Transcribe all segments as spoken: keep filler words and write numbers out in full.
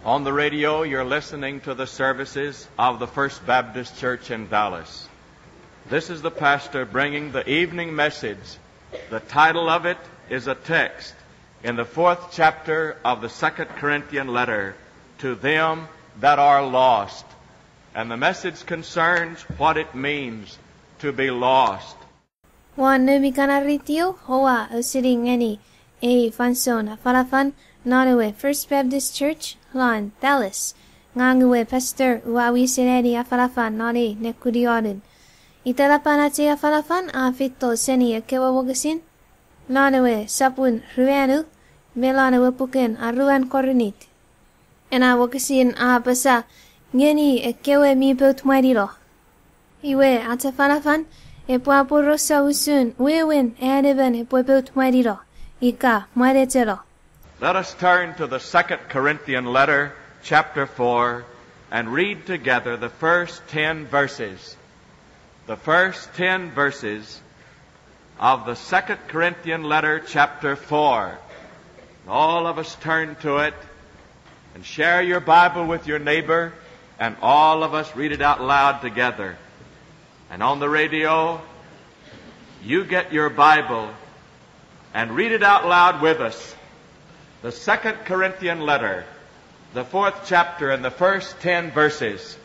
On the radio, you're listening to the services of the First Baptist Church in Dallas. This is the pastor bringing the evening message. The title of it is a text in the fourth chapter of the Second Corinthian letter to them that are lost. And the message concerns what it means to be lost. Won noumi kana ritio, oua ausening ngeni ei fansoun afanafan non ewe First Baptist Church lon Dallas. Ngang ewe pastor ua wisen ani afanafan non ei nekunionun. Itelapan ach ei afanafan a feito seni ekkewe wokisin non ewe sopun ruanu me non ewe puken aruan Korint. Ena wokisin a apasa, ngeni ekkewe mi pout mwanino. Iwe ach afanafan epwe aporausa usun wewen an emon epwe pout mwanino ika mwanecheno. Let us turn to the Second Corinthian letter, chapter four, and read together the first ten verses. The first ten verses of the Second Corinthian letter, chapter four. All of us turn to it and share your Bible with your neighbor, and all of us read it out loud together. And on the radio, you get your Bible and read it out loud with us. The Second Corinthian letter, the fourth chapter and the first ten verses.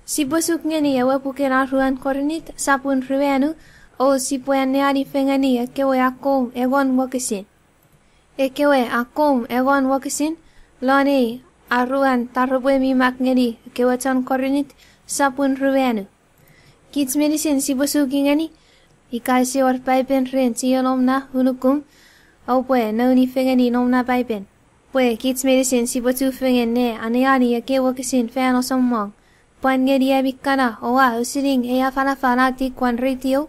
Sipwe suk ngeni ewe puken aruan Korint, sopun ruanu, o sipwe anneani fengeni ekkewe akkom engon wokisin. Ekkewe akkom engon wokisin lon ei aruan taropwe mi mak ngeni ekkewe chon Korint, sopun ruanu. Kich meinisin sipwe suki ngeni, ika ese wor Paipen ren chienom na unukum, oupwe nouni fengeni nom na Paipen. Pwe kich meinisin sipwe chufengen ne anneani ekkei wokisin fan chommong. Pwan ngeni ami kana oua ausening ei afanafan atik won ritio,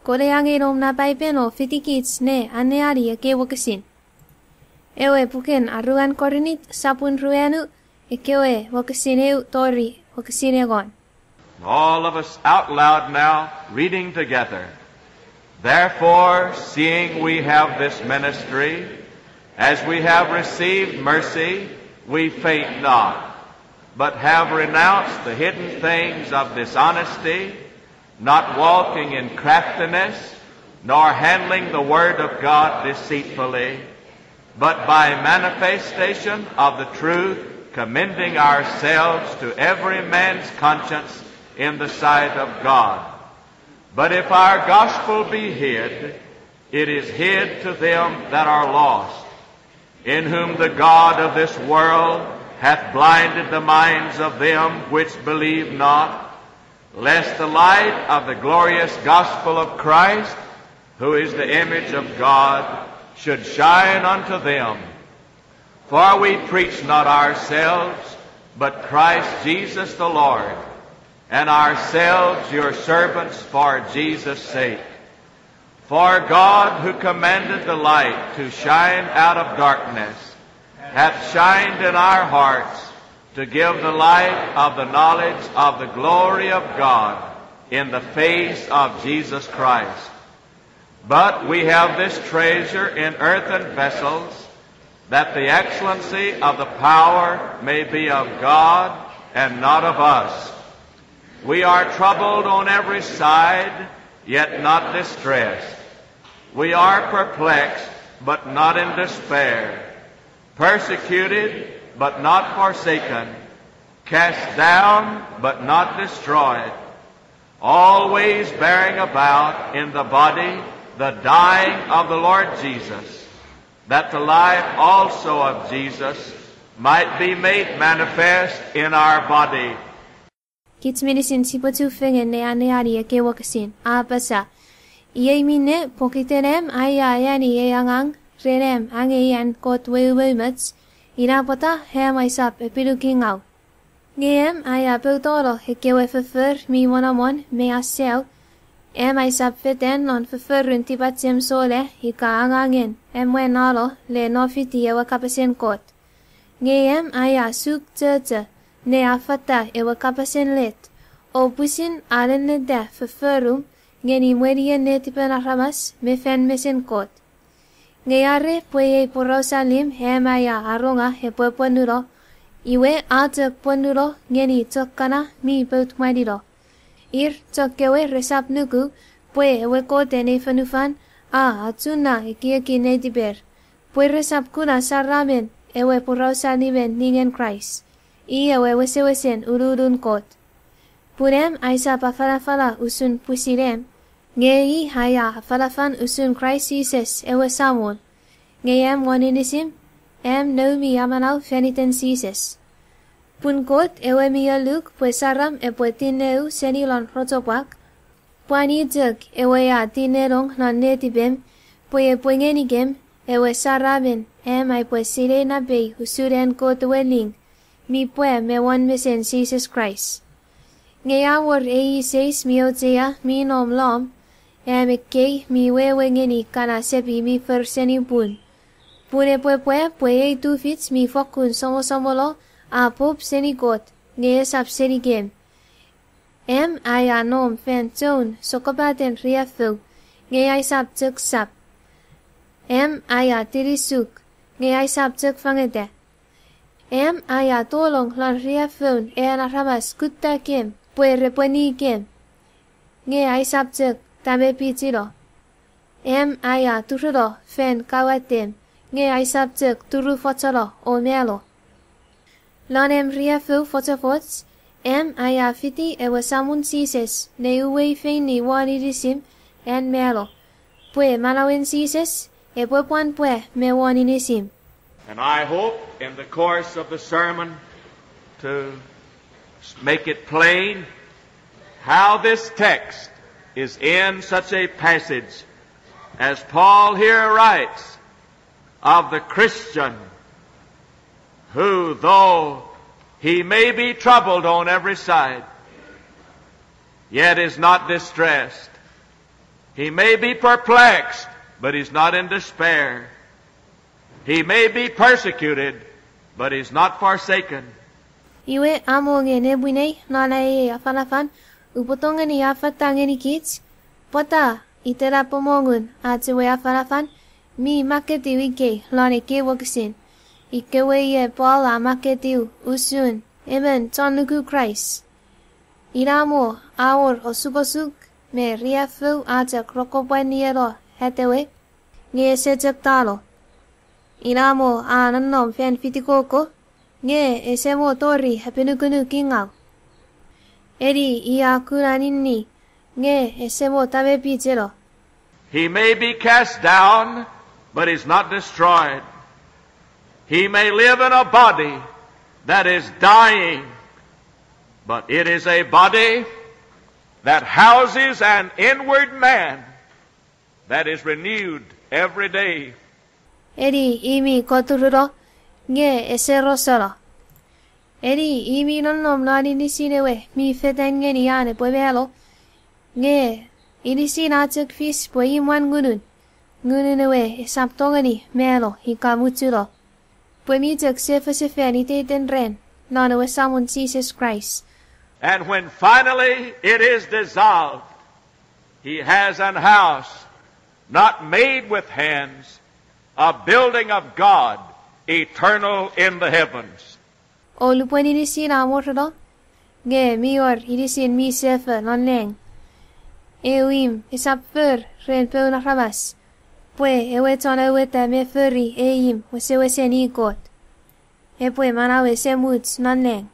kole angei nom na Paipen o fitikich ne anneani ekkei wokisin. Ewe puken aruan Korint, sopun ruanu, ekkewe wokisin eu tori wokisin engon. All of us out loud now, reading together. Therefore, seeing we have this ministry, as we have received mercy, we faint not, but have renounced the hidden things of dishonesty, not walking in craftiness, nor handling the word of God deceitfully, but by manifestation of the truth, commending ourselves to every man's conscience in the sight of God. But if our gospel be hid, it is hid to them that are lost, in whom the God of this world hath blinded the minds of them which believe not, lest the light of the glorious gospel of Christ, who is the image of God, should shine unto them. For we preach not ourselves, but Christ Jesus the Lord, and ourselves your servants for Jesus' sake. For God, who commanded the light to shine out of darkness, hath shined in our hearts to give the light of the knowledge of the glory of God in the face of Jesus Christ. But we have this treasure in earthen vessels, that the excellency of the power may be of God and not of us. We are troubled on every side, yet not distressed. We are perplexed, but not in despair, persecuted, but not forsaken, cast down, but not destroyed, always bearing about in the body the dying of the Lord Jesus, that the life also of Jesus might be made manifest in our body. Kich meinisin sipwe chufengen ne anneani ekkei wokisin, a apasa, iei minne pokiten am aia eani ei angang ren am angei an Kot we umoumoch, ina pwata am aisap epinuki ngaw. Nge am aia poutono ekkewe foffor mi monomon me asau, am aisap fetan non fofforun tipachem sole ika angangen am mwanano le nofiti ewe kapasen Kot. Nge am aia suk chocho ne affata ewe kapasen let, o pwisin anenneta fofforum ngeni mwenien netipen aramas me fan mesen Kot. Nge are pwe ei poraus allim am aia aronga epwe pwonuno, Iwe a chok pwonuno ngeni chok kana mi pout mwanino. Ir chok kewe resap nuku pwe ewe Koten ei fonufan a achuna ekiekin netiper, pwe resap kuna saramen ewe porausen allimen ningen Kraist, i ewe wesewesen ululun Kot. Pun am aisap afanafana usun pwisin am, nge i aia afanafan usun Kraist Jises ewe Samon. Nge am won inisim, am noumi amanau fan iten Jises. Pun Kot ewe mi alluk pwe saram epwe tinneu seni lon rochopwak, pwan i chok ewe a tinnenong non netipem, pwe epwe ngenikem ewe saramen am aipwe sinei napei usun an Kot ewe ling mi pwa me won mesen Jises Kraist. Nge a wor ei iseis mi auchea mi nom lom, am ekkei mi wewe ngeni kana sepi mi for seni pun, pun epwe pwa pwe ei tufich mi fokkun somosomono a pop seni Kot nge esap senikem. Am aia nom fan choun sokkopaten riaffou, nge aisap chok sap. Am aia tinisuk, nge aisap chok fangeta. Am aia tolong lon riaffoun an aramas kuttakem pwe repwe nikem, nge aisap chok tamepichino. Am aia turuno fan kauatem, nge aisap chok turufochono o malo. Lon am riaffou fochofoch, am aia fiti ewe Samon Jises ne uwei feini won inisim an malo, pwe manauen Jises epwe pwan pwa me won inisim. And I hope in the course of the sermon to make it plain how this text is in such a passage as Paul here writes of the Christian who, though he may be troubled on every side, yet is not distressed. He may be perplexed, but he's not in despair. He may be persecuted, but he's not forsaken. Iwe amo nge nepwinei non ai ei afanafan, upwe tongeni affata ngenikich pwata itenapo mongun ach ewe afanafan mi makketiw ikei lon ekkei wokisin, ikewe ie Paul a makketiw usun emon chon nuku Kraist. Inamo a wor osukosuk me riaffou a chok rokkopwanieno atewe, nge ese chok tano. Inamo a nonnom fan fitikoko, nge ese mo tori apinukunuk ingau. Eni i a kuna ninni, nge ese mo tamepicheno. He may be cast down, but he's not destroyed. He may live in a body that is dying, but it is a body that houses an inward man that is renewed every day. Eni i mi koturuno, nge ese rosono. Eni i mi nonnom non inisin ewe mi fetan ngeni an epwe mano, nge inisin a chok fis pwe imwan ngunun, ngunun ewe esap tongeni mano ika muchuno, pwe mi chok sefosefan iteiten ran non ewe Samon Jises Kraist. And when finally it is dissolved, he has an house not made with hands, a building of God, eternal in the heavens. O lupwen inisin a morono, nge mi wor inisin mi sefo non nang. Eu imw esap for ren poun aramas, pwe ewe chon aueta me fori ei imw wesewesen i Kot. Epwe manau esemuch non nang.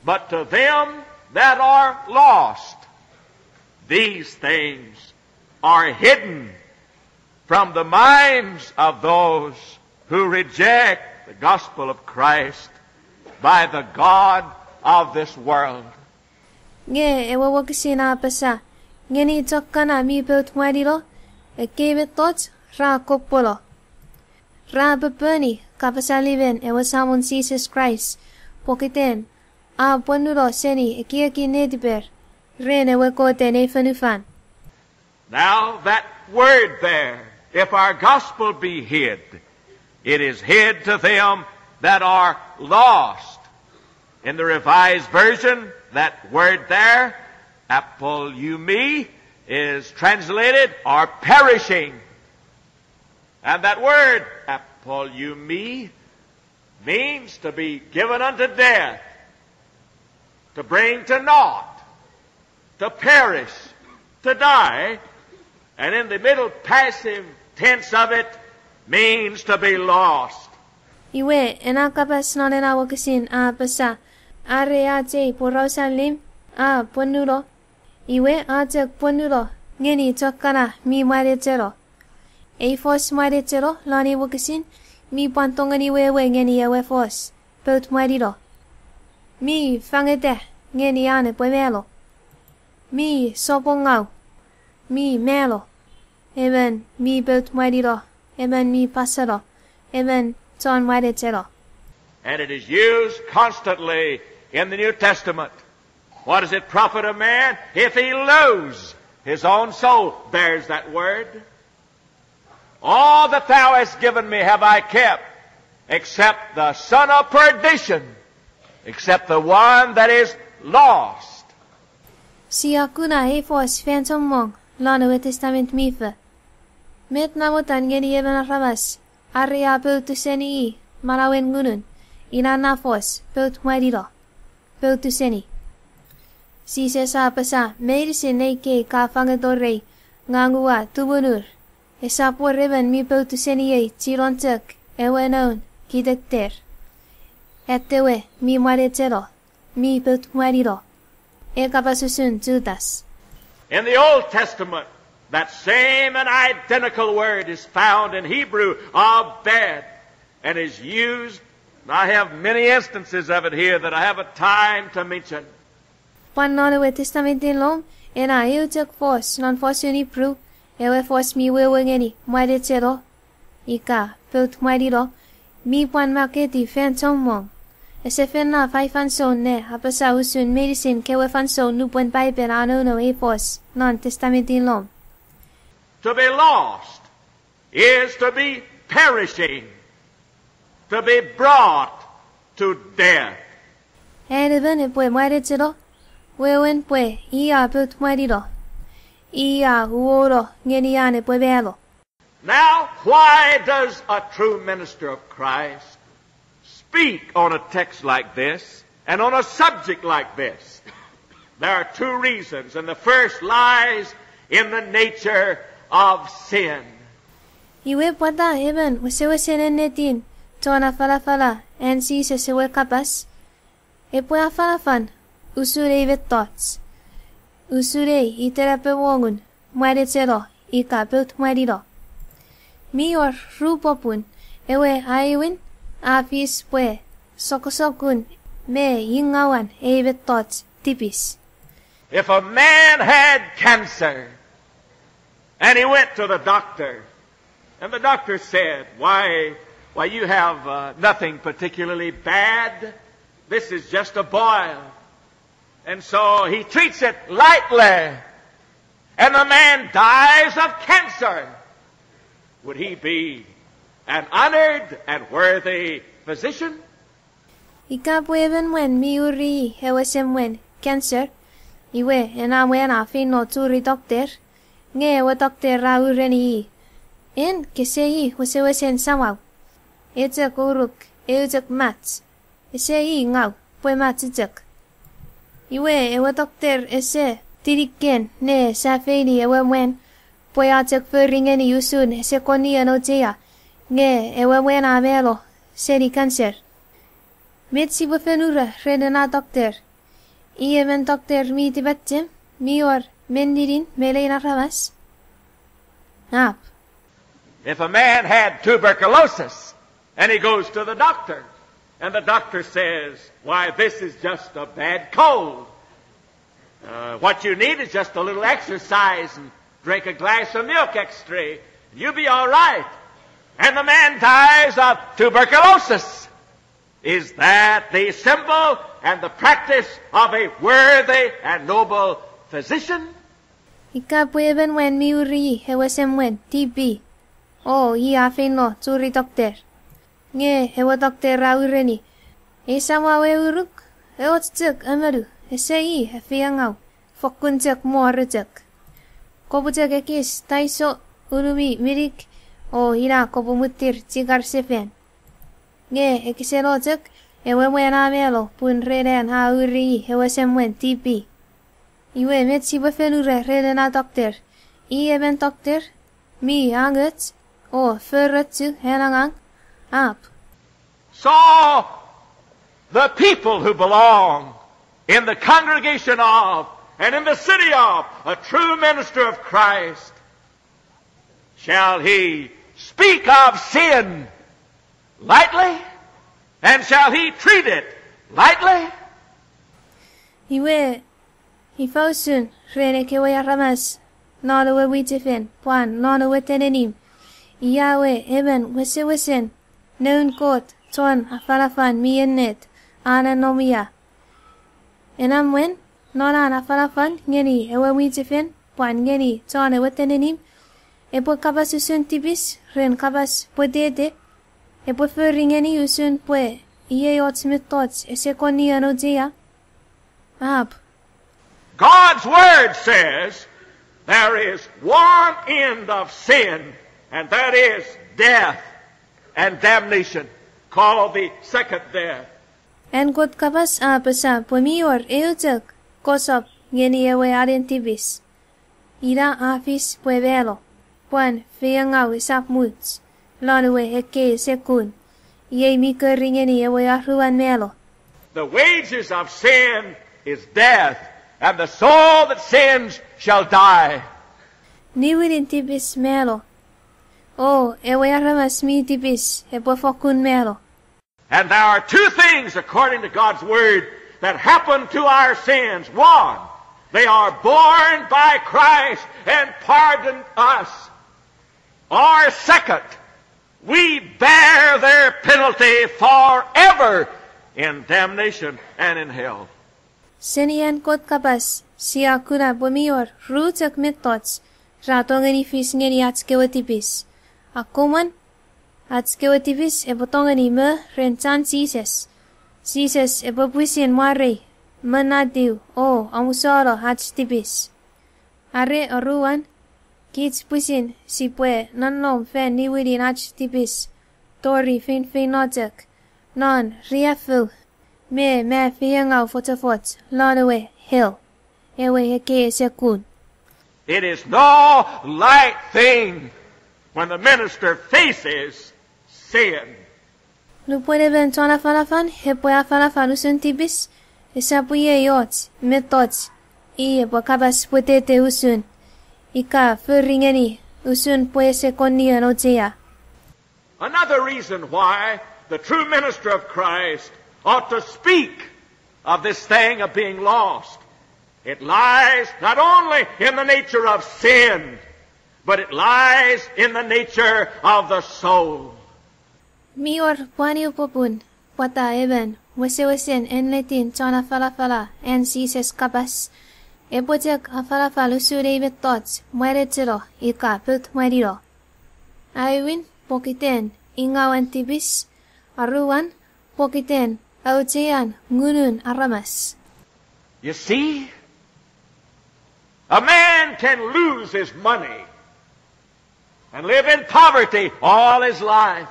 But to them that are lost, these things are hidden from the minds of those who reject the gospel of Christ by the god of this world. Nge ewe wokisin a apasa, ngeni chok kana mi pout mwanino, ekkei mettoch ra kopwolo. Ra pepeni kapas allimen ewe Samon Jises Kraist, pokiten a pwonuno seni ekiekin netiper ren ewe koten ei fonufan. Now, that word there, if our gospel be hid, it is hid to them that are lost. In the Revised Version, that word there, apolumi, is translated are perishing. And that word, apolumi, means to be given unto death, to bring to naught, to perish, to die, and in the middle passive tense of it means to be lost. Iwe, ena kapas non ena wokisin a apasa, are ach ei poraus allim a pwonuno, iwe a chok pwonuno ngeni chokkana mi mwanecheno. Ei fos mwanecheno non ei wokisin mi pwan tongeni wewe ngeni ewe fos pout mwanino. Mi fangeta ngeni an epwe mano. Mi sopwongau, mi mano emon mi pout mwanino, emon mi paseno, emon chon mwanecheno. And it is used constantly in the New Testament. What does it profit a man if he lose his own soul? There's that word. All that thou hast given me have I kept, except the son of perdition, except the one that is lost. Sia kuna ei fos fan chommong non ewe Testament mi Fo. Met namotan ngeni emon aramas are a poutu seni i manauen ngunun, ina na fos pout mwanino, poutu seni. Jises a apasa, meinisin nei kei ka fangeto rei, ngang ua tumunur, esap wor emon mi poutu seni ei chinon chok ewe Noun Kitekter, atewe mi mwanecheno, mi pout mwanino. E kapas usun Jutas. In the Old Testament, that same and identical word is found in Hebrew, abed, and is used, and I have many instances of it here that I haven't time to mention. Pwan non ewe Testamentin Lom, ena eu chok fos non fosun Ipru, ewe fos mi wewe ngeni mwanecheno, ika pout mwanino, mi pwan maketi fan chommong. Ese fen na faifan soun ne apasa usun meinisin kewe fansoun nupwen Paipen a nounou ei fos non Testamentin Lom. To be lost is to be perishing, to be brought to death. An emon epwe mwanecheno, wewen pwe i a pout mwanino, i a uwono ngeni an epwe mano. Now, why does a true minister of Christ speak on a text like this and on a subject like this? There are two reasons, and the first lies in the nature of sin. Iwe pwata emon wesewesen ennetin chon afanafana an Jises ewe kapas epwe afanafan usun ei mettoch, usun ei itenapewongun mwanecheno ika pout mwanino? Mi wor ru popun. Ewe aewin, a fis pwe sokkosokun me ingauan ei mettoch tipis. If a man had cancer and he went to the doctor, and the doctor said, why, why, you have uh, nothing particularly bad. This is just a boil. And so he treats it lightly. And the man dies of cancer. Would he be an honored and worthy physician? Ika pwe emon mwan mi uri ewe semwen cancer, iwe ena mwan a feino churi tokter, nge ewe tokter a ureni i, en kese i wesewesen samau. E chok uruk eu chok mats, ese i ngau pwe mats chok. Iwe ewe tokter ese tiniken ne safeini ewe mwan pwe a chok fori ngeni usun ese kon ien auchea, nge ewe mwan a mano seni cancer. Met sipwe fen ura ren ena tokter? I emon tokter mi tipachem, mi wor menninin me lein aramas? Ap. If a man had tuberculosis and he goes to the doctor and the doctor says, why, this is just a bad cold. Uh, what you need is just a little exercise and drink a glass of milk extra, and you'll be all right. And the man dies of tuberculosis. Is that the symbol and the practice of a worthy and noble physician? Ika pwe emon mwan mi uri ewe semwen TB, o i a feino churi tokter. Nge ewe tokter a ureni, ei samau e uruk, e och chok amanu, ese i efeiengau, fokkun chok mwo re chok. Kopwe chok ekis taiso, unumi minik, o ina kopwe mwitir chikar sefan. Nge ekiseno chok, ewe mwan a malo pun ren an a uri i ewe semwen tipi. Iwe met sipwe fen ura ren ena doctor? I emon doctor mi angoch o forochu an angang? Apw. So the people who belong in the congregation of and in the city of a true minister of Christ, shall he speak of sin lightly? And shall he treat it lightly? Iwe, ifa usun ren ekkewe aramas non ewe mwichefen pwan non ewe tenenim, ia we emon wesewesen noun Kot chon afanafan mi ennet a nonnom ia? Enamwen, non an afanafan ngeni ewe mwichefen pwan ngeni chon ewe tenenim, epwe kapas usun tipis ren kapas pwetete? Epwe fori ngeni usun pwe iei och mettoch ese kon ni auchea? Apw. God's word says there is one end of sin, and that is death and damnation, called the second death. An Kot kapas a apasa pwe mi wor eu chok kosap ngeni ewe anen tipis, ina a fis pwe malo, pwan feiengau esap much, lon ewe ekkei ese kun, iei mi kori ngeni ewe aruan malo. The wages of sin is death, and the soul that sins shall die. Niwinin tipis malo, o ewe aramas mi tipis epwe fokkun malo. And there are two things, according to God's word, that happen to our sins. One, they are borne by Christ and pardon us. Or second, we bear their penalty forever in damnation and in hell. Seni an Kot kapas sia kuna pwe mi wor ru chok mettoch ra tongeni fis ngeni ach kewe tipis. Akkomwen, ach kewe tipis epwe tongeni mo ren chan Jises. Jises epwe pwisin mwarei, monatiw o omusano ach tipis. Are oruan, kich pwisin sipwe nonnom fan niwinin ach tipis tori feinfeino chok non riaffou me ma feiengau fochofoch lon ewe hell, ewe ekkei ese kun. It is no light thing when the minister faces sin. Nupwen emon chon afanafan epwe afanafan usun tipis, esap iei och mettoch i epwe kapas pwetete usun, ika fori ngeni usun pwe ese kon ni auchea. Another reason why the true minister of Christ ought to speak of this thing of being lost, it lies not only in the nature of sin, but it lies in the nature of the soul. Mi wor pwan eu popun pwata emon wesewesen ennetin chon afalafala an Jises kapas epwe chok afalafal usun ei mettoch mwanecheno ika pout mwanino. Aewin, pokiten ingawen tipis. Aruan, pokiten auchean ngunun aramas. You see, a man can lose his money and live in poverty all his life.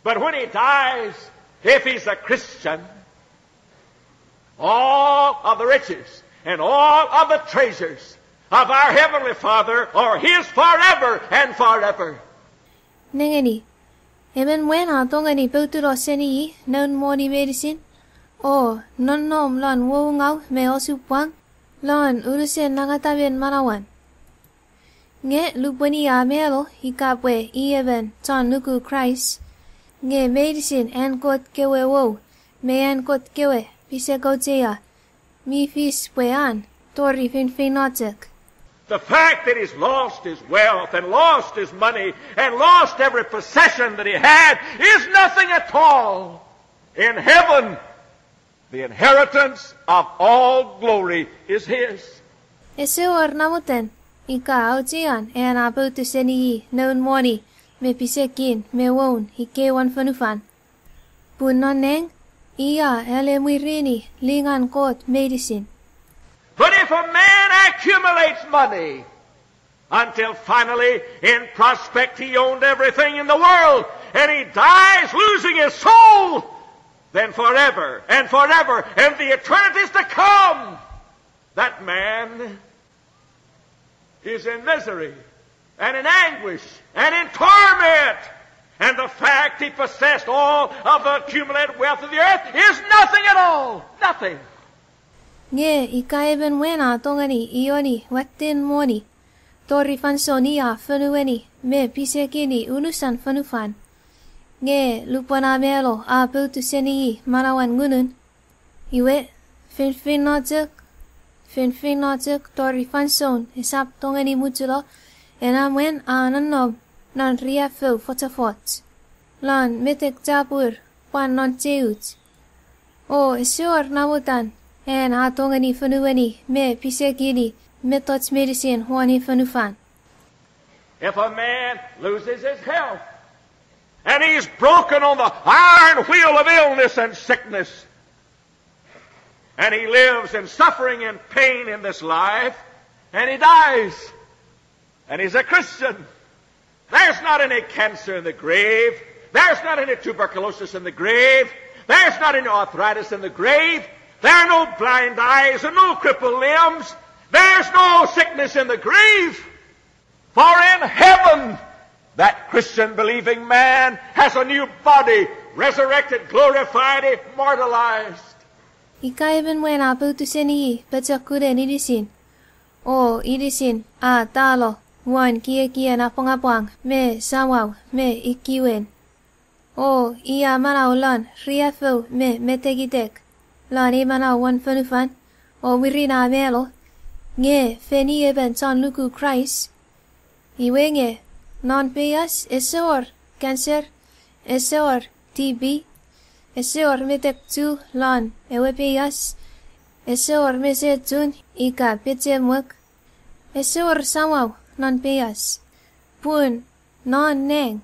But when he dies, if he's a Christian, all of the riches and all of the treasures of our Heavenly Father are his forever and forever. Nengeni, emon mwan a tongeni poutuno seni i noun moni meinisin o nonnom lon woungau me osupwang lon unusen nangatamen manauan. Nge lupwen i a mano ika pwe i emon chon nuku Kraist, nge meinisin an Kot kewe wou me an Kot kewe pisek auchea mi fis pwe an tori feinfeino chok. The fact that he's lost his wealth and lost his money and lost every possession that he had is nothing at all. In heaven, the inheritance of all glory is his. Ese wor namotan ika auchean an a poutu seni i noun moni me pisekin me woun ikei won fonufan. Pun non nang, i a ale mwirin i lingan Kot meinisin. But if a man accumulates money until finally, in prospect, he owned everything in the world And he dies, losing his soul, then forever and forever and the eternities to come, that man is in misery and in anguish and in torment. And the fact he possessed all of the accumulated wealth of the earth is nothing at all. Nothing. Nge ika emon mwan a tongeni ioni watten moni tori fansoun i a fonueni me pisekini unusan fonufan, nge lupwen a mano a poutu seni i manauan ngunun, iwe, feinfeino chok, feinfeino chok tori fansoun esap tongeni muchulo, ena mwan a nonnom non riaffou fochofoch, lon metek chapur, pwan non cheuch. O ese wor namotan an a tongeni fonueni me pisekini mettoch meinisin won ei fonufan. If a man loses his health, and he's broken on the iron wheel of illness and sickness, and he lives in suffering and pain in this life, and he dies, and he's a Christian, there's not any cancer in the grave. There's not any tuberculosis in the grave. There's not any arthritis in the grave. There are no blind eyes and no crippled limbs. There's no sickness in the grave. For in heaven, that Christian believing man has a new body, resurrected, glorified, immortalized. Ika emon mwan a poutu seni i pochokunen inisin, o inisin a talo won kiekien apwangapwang me samau me ikiwen, o i a manau lon riaffou me metekitek lon ei manau won fonufan, o mwirin a mano, nge fen i emon chon luku Kraist, iwe nge, non peias ese wor cancer, ese wor T B, ese wor metek chu lon ewe peias, ese wor mesechun ika pechemwek, ese wor samau non peias. Pun non nang,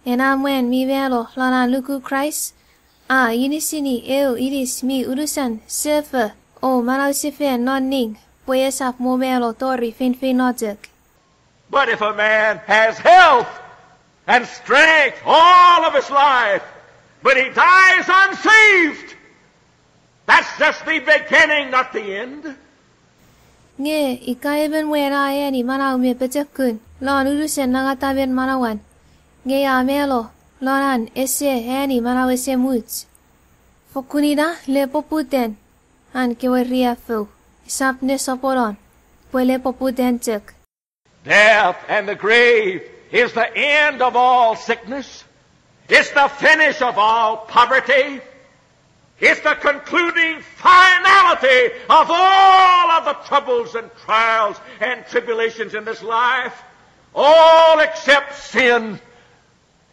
ena mwan mi mano lon an luku Kraist a inisini eu inis mi unusan sefo o manausefan non ning pwe esap mo mano tori feinfeino chok. But if a man has health and strength all of his life, but he dies unsaved, that's just the beginning, not the end. Nge ika emon mwan a eani manau me pochokun lon unusen nangatamen manauan, nge a mano lon an ese eani manau esemuch, fokkun ina lepoputan an kewe riaffou, esap nesoponon, pwe lepoputan chok. Death and the grave is the end of all sickness. It's the finish of all poverty. It's the concluding finality of all of the troubles and trials and tribulations in this life, all except sin.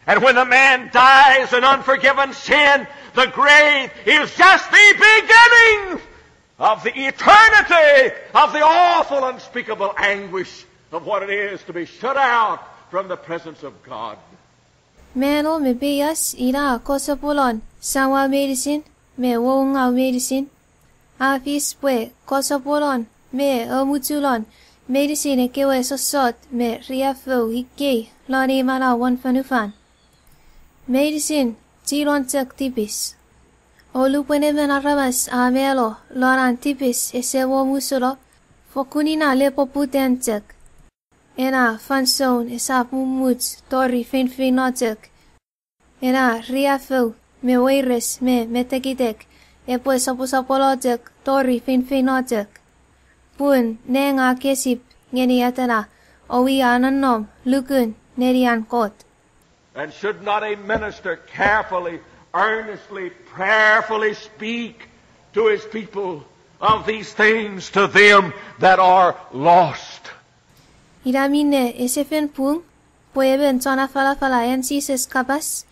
And when a man dies in unforgiven sin, the grave is just the beginning of the eternity of the awful, unspeakable anguish of what it is to be shut out from the presence of God. Mano me peias ina kosopolon samau meinisin me woungau meinisin. A fis pwe kosopolon me omuchulon meinisin ekkewe sossot me riaffou ikei lon ei manau won fonufan. Meinisin chilon chok tipis. O lupwen emon aramas a mano lon an tipis ese mo musuno, fokkun ina lepoputan chok. Ena fansoun esap mumuch tori feinfeino chok. Ena riaffou me weires me metekitek epwe soposopono chok tori feinfeino chok. Pun nang a kesip ngeni atena, o i a nonnom lukun nenian Kot. And should not a minister carefully, earnestly, prayerfully speak to his people of these things to them that are lost? Ina minne ese fen pung pwe emon chon afalafala an Jises kapas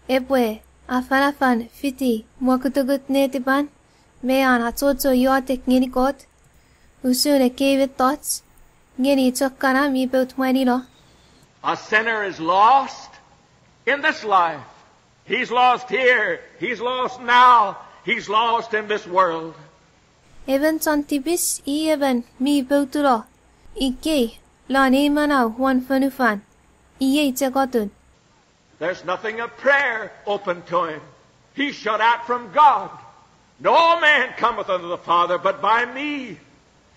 epwe afanafan fiti mwokutukut netipan me an achocho iotek ngeni Kot usun ekkei mettoch ngeni chok kana mi pout mwanino. A sinner is lost in this life. He's lost here. He's lost now. He's lost in this world. Emon chon tipis i emon mi poutuno ikei lon ei manau won fonufan. Iei chok otun. There's nothing of prayer open to him. He's shut out from God. No man cometh unto the Father but by me.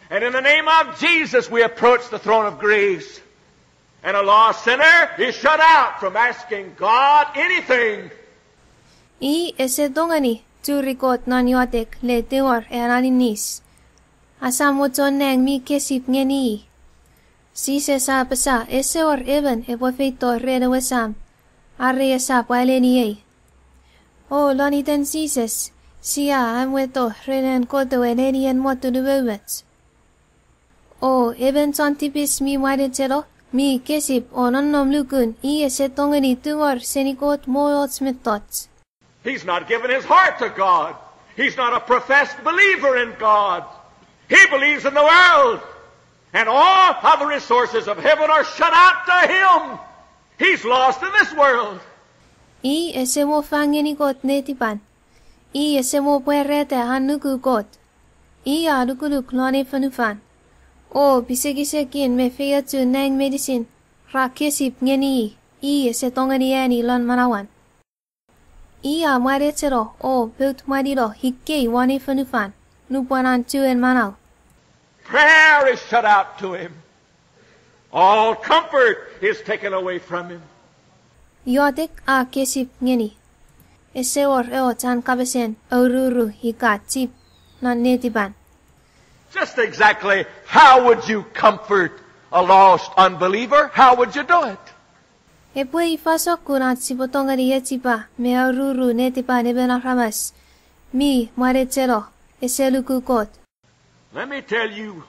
And in the name of Jesus, we approach the throne of grace. And a lost sinner is shut out from asking God anything. I ese tongeni churi Kot non iotek le tingor an aninis. Asam mochon nang mi kesip ngeni i. Jises a apasa ese wor emon epwe feito ren ewe Sam, are esap aleniei. O lon iten Jises, sia amweto ren an Kot ewe nenien motun umoumoch. O emon chon tipis mi mwanecheno, mi kesip o nonnom lukun i ese tongeni tungor seni Kot mwo och mettoch. He's not given his heart to God. He's not a professed believer in God. He believes in the world. And all other resources of heaven are shut out to him. He's lost in this world. I ese mo fang ngeni Kot netipan. I ese mo pwarata an nuku Kot. I a lukuluk lon ei fonufan. O pisekisekin me feiochun nang meinisin ra kesip ngeni i, i ese tongeni ani lon manauan. I a mwanecheno o pout mwanino ikei won ei fonufan, nupwen an chuen manau. Prayer is shut out to him. All comfort is taken away from him. Iotek a kesip ngeni. Ese wor och an kapasen aururu ika chip non netipan. Just exactly how would you comfort a lost unbeliever? How would you do it? Epwe ifa sokkun ach sipwe tongeni echipa me aururu netipan emon aramas mi mwanecheno, ese luku Kot? Let me tell you,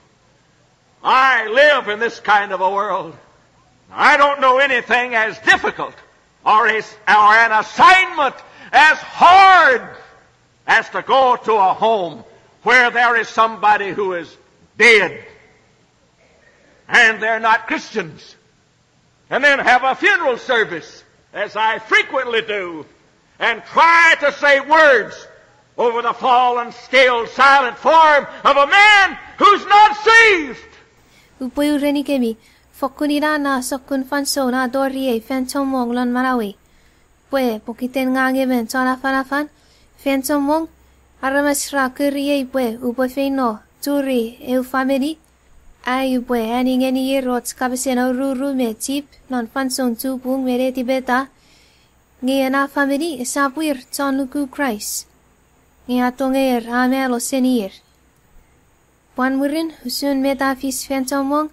I live in this kind of a world. I don't know anything as difficult or, as, or an assignment as hard as to go to a home where there is somebody who is dead and they're not Christians, and then have a funeral service, as I frequently do, and try to say words over the fallen, scaled, silent form of a man who's not saved. Upwe urenikemi, fokkun ina na sokkun fansoun a toriei fan chommong lon manauei. Pwe pokiten ngang emon chon afanafan, fan chommong aramas ra koriei pwe upwe feino churi eu famini, ai upwe ani ngenir och kapasen aururu me chip non fansoun chupung me netipeta, nge ena famini esap wir chon nuku Kraist, nge a tongeer a malo seniir. Pwan mwirin usun met a fis fan chommong,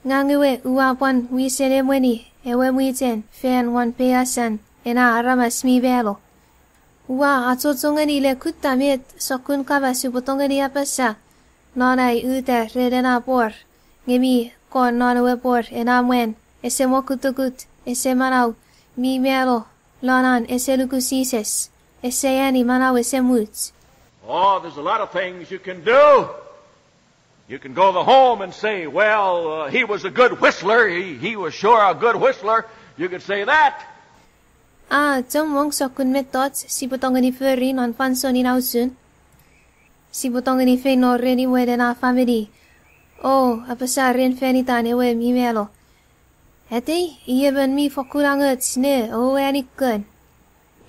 ngang ewe ua pwan wisen emweni ewe mwichen fan won peiasan ena aramas mi malo. Ua achocho ngeni le kutta met sokkun kapas upwe tongeni apasa non ai uta ren ena pwor, nge mi kon non ewe pwor ena mwan ese mokutukut, ese manau, mi malo, lon an ese luku Jises, ese ani manau ese much. Oh, there's a lot of things you can do. You can go to the home and say, well, uh, he was a good whistler. He, he was sure a good whistler. You could say that. A chommong sokkun mettoch sipwe tongeni fori non fansoun ina usun. Sipwe tongeni feino ren imwen ena famini o apasa ren fan itan ewe mi malo, atei, i emon mi fokkun angoch ne ouani kon.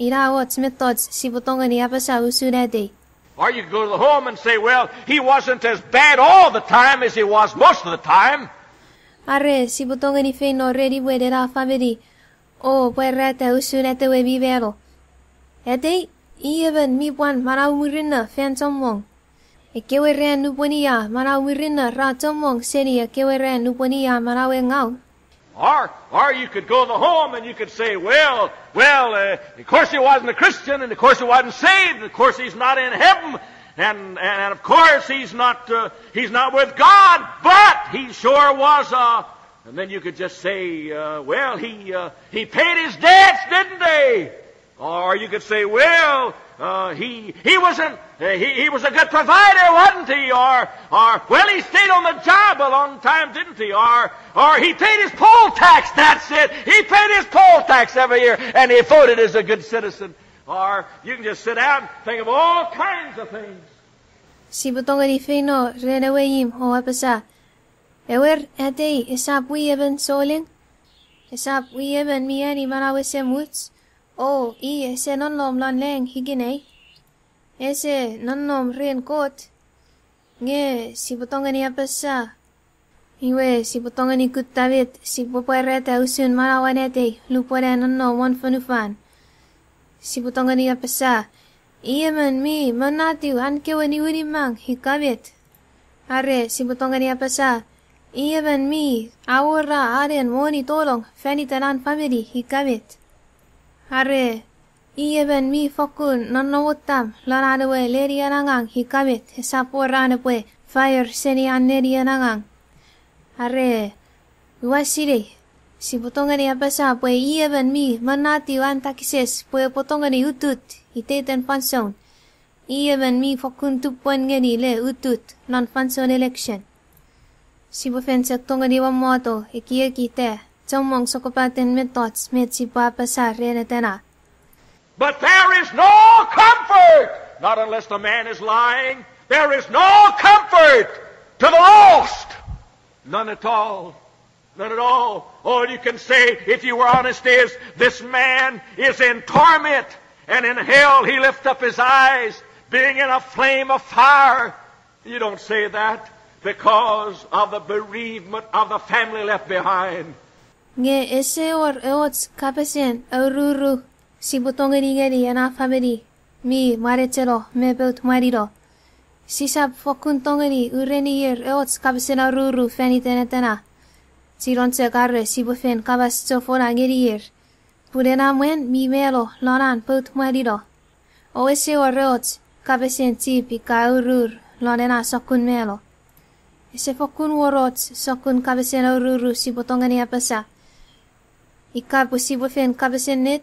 Ina och mettoch sipwe tongeni apasa usun atei. Or you could go to the home and say, well, he wasn't as bad all the time as he was most of the time. Are sipwe tongeni feino ren imwen ena famini o pwarata usun atewe mi malo, atei, i emon mi pwan manau mwirinno fan chommong. Ekkewe ran nupwen i a manau mwirinno ra chommong seni ekkewe ran nupwen i a manau ngaw. Or, or you could go to the home and you could say, well, well, uh, of course he wasn't a Christian, and of course he wasn't saved, and of course he's not in heaven, and, and, and of course he's not, uh, he's not with God, but he sure was, uh, and then you could just say, uh, well, he, uh, he paid his debts, didn't he? Or you could say, well, uh, he, he was an, uh, he, he was a good provider, wasn't he? Or, or, well, he stayed on the job a long time, didn't he? Or, or he paid his poll tax, that's it. He paid his poll tax every year, and he voted as a good citizen. Or you can just sit down and think of all kinds of things. Sipwe tongeni feino ren ewe imw o apasa, ewer, atei, esap i emon souleng? Esap i emon mi ani manau esemuch, o i ese nonnom lon lang ikenai, ese nonnom ren Kot, nge sipwe tongeni apasa, iwe sipwe tongeni kutta met sipwe pwarata usun manauan atei lupwen a nonnom won fonufan. Sipwe tongeni apasa, i emon mi monatiw an kewe niwinimang ika met. Are sipwe tongeni apasa, i emon mi awora anen moni tolong fan iten an famini ika met. Are i emon mi fokkun nonnomotam lon an ewe lenien angang ika met, esap wor an epwe fire seni an lenien angang. Are ua sinei, sipwe tongeni apasa pwe i emon mi monatiw an takises pwe epwe tongeni utut iteiten fansoun. I emon mi fokkun tupwen ngeni le utut non fansoun election. Sipwe fen chok tongeni wamwato ekieki ita chommong sokkopaten mettoch met sipwe apasa ren etena. But there is no comfort, not unless the man is lying. There is no comfort to the lost. None at all. None at all. All you can say, if you were honest, is, this man is in torment, and in hell he lift up his eyes, being in a flame of fire. You don't say that because of the bereavement of the family left behind. Nge ese wor och kapasen aururu sipwe tongeni ngeni ena famini mi mwanecheno me pout mwanino. Sisap fokkun tongeni urenir och kapasen aururu fan iten etena. Chinon chok are sipwe fen kapas chofona ngenir, pun ena mwan mi mano lon an pout mwanino. O ese wor och kapasen chip ika aurur lon ena sokkun mano. Ese fokkun wor och sokkun kapasen aururu sipwe tongeni apasa. Ika pwe sipwe fen kapas ennet,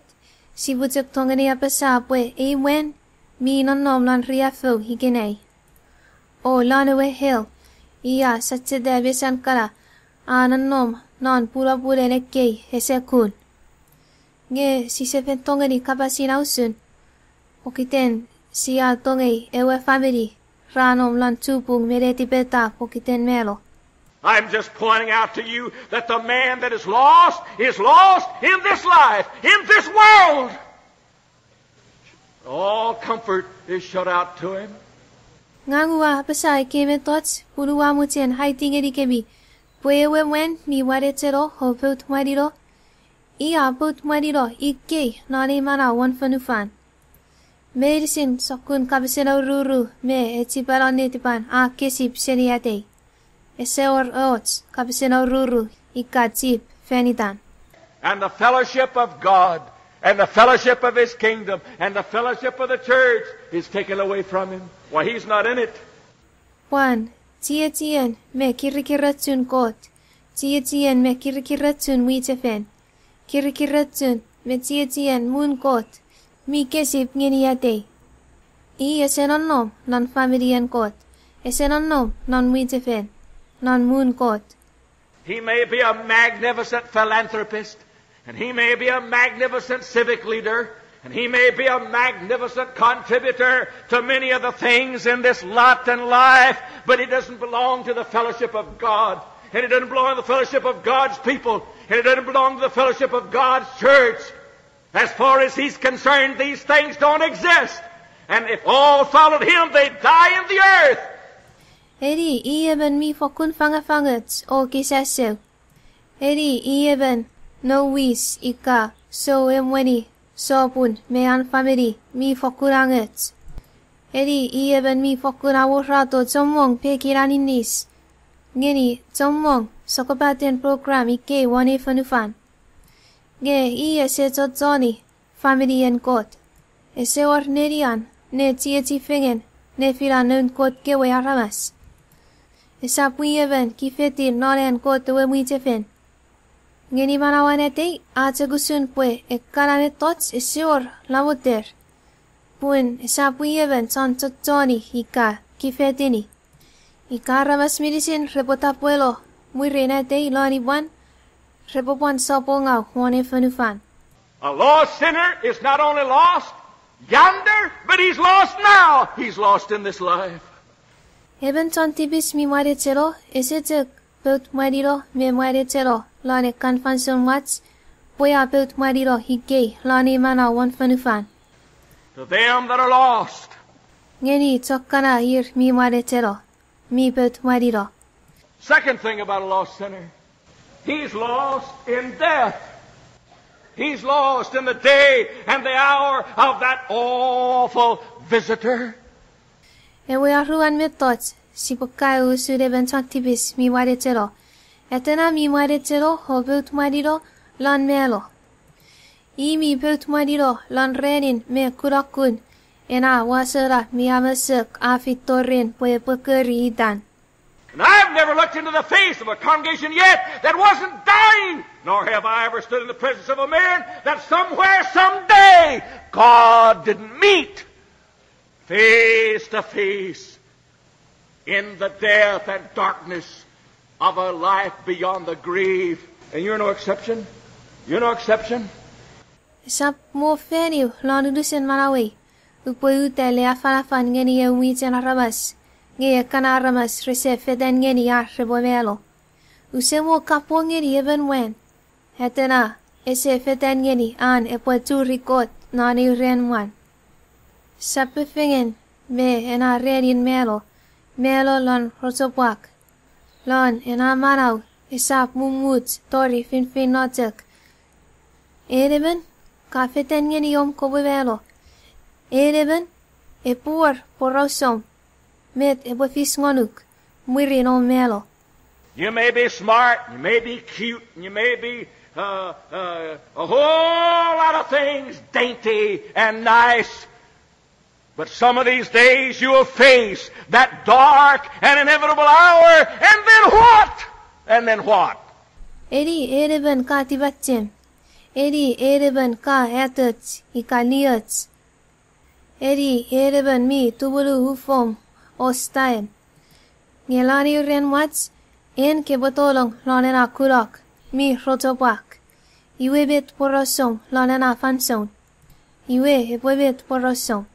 sipwe chok tongeni apasa pwe ei mwan mi nonnom lon riaffou ikenai. O lon ewe hell, i a sacheta mesan kana, a nonnom non pulopulen ekkei ese kun. Nge sise fen tongeni kapas ina usun, pokiten sia tongei ewe famini ra nom lon chupung me netipeta pokiten mano. I'm just pointing out to you that the man that is lost is lost in this life, in this world. All comfort is shut out to him. Ngang ua apasa ekkei mettoch pun ua mochen aiti ngenikemi pwe ewe mwan mi mwanecheno o pout mwanino, i a pout mwanino ikkei non ei manau won fonufan. Meinisin sokkun kapasen aururu me echipanon netipan a kesip seni atei. Ese wor och kapasen aururu ika chip fan itan. And the fellowship of God, and the fellowship of his kingdom, and the fellowship of the church is taken away from him. Why, he's not in it. Pwan chiechien me kirikirochun Kot, chiechien me kirikirochun mwichefen, kirikirochun me chiechien muun Kot mi kesip ngeni atei. I ese nonnom non faminien Kot, ese nonnom non mwichefen, non muun Kot. He may be a magnificent philanthropist, and he may be a magnificent civic leader, and he may be a magnificent contributor to many of the things in this lot and life, but he doesn't belong to the fellowship of God, and he doesn't belong to the fellowship of God's people, and he doesn't belong to the fellowship of God's church. As far as he's concerned, these things don't exist. And if all followed him, they'd die in the earth. Eni i emon mi fokkun fangafangoch o kisaseu. Eni i emon nouwis ika sou emweni sopun me an famini mi fokkun angoch. Eni i emon mi fokkun aworato chommong pekin aninis ngeni chommong sokkopaten program ikei won ei fonufan. Nge i ese chochoni faminien Kot. Ese wor nenian ne chiechi fengen nefinan noun Kot kewe aramas. Esap i emon kifetin non an Kot ewe mwichefen. Ngeni manauan atei a chok usun pwe ekkana mettoch ese wor lamoter, pun esap i emon chon chochoni ika kifetini. Ika aramas meinisin repwe tapweno mwirin atei lon imwan, repwe pwan sopwongau won ei fonufan. A lost sinner is not only lost yonder, but he's lost now. He's lost in this life. Emon chon tipis mi mwanecheno ese chok pout mwanino me mwanecheno lon ekkan fansoun mwach, pwe a pout mwanino ikei lon ei manau won fonufan. To them that are lost. Ngeni chok kana ir mi mwanecheno, mi pout mwanino. Second thing about a lost sinner, he's lost in death. He's lost in the day and the hour of that awful visitor. Ewe aruan mettoch sipwe kaeo usun emon chon tipis mi mwanecheno. Atena mi mwanecheno o pout mwanino lon malo. I mi pout mwanino lon ranin me kunokun ena wasona mi amasok a feito ren pwe epwe kori itan. And I've never looked into the face of a congregation yet that wasn't dying, nor have I ever stood in the presence of a man that somewhere, someday, God didn't meet face to face in the death and darkness of a life beyond the grave. And you're no exception. You're no exception. Esap mo faniw lon unusen manauei upwe uta le afanafan ngeni ew mwichen aramas, nge ekkana aramas rese fetan ngeni ar repwe malo. Use mo kapong ngeni emon mwan atena ese fetan ngeni an epwe churi Kot non eu ran mwan. Sapefengen me ena ranin malo, malo lon rochopwak, lon ena manau esap mumuch tori finfin nochok. En emon ka fetan ngeni om kopwe malo. En emon epwe wor porausom met epwe fis ngonuk mwirin om malo. You may be smart, you may be cute, you may be uh, uh, a whole lot of things dainty and nice, but some of these days you will face that dark and inevitable hour, and then what? And then what? Eni en emon ka tipachem. Eni en emon ka atoch ika nioch. Eni en emon mi tumunu ufom o style. Nge lon eu ran mwach, en kopwe tolong lon ena kunok mi rochopwak. Iwe met porausom lon ena fansoun? Iwe epwe met porausom?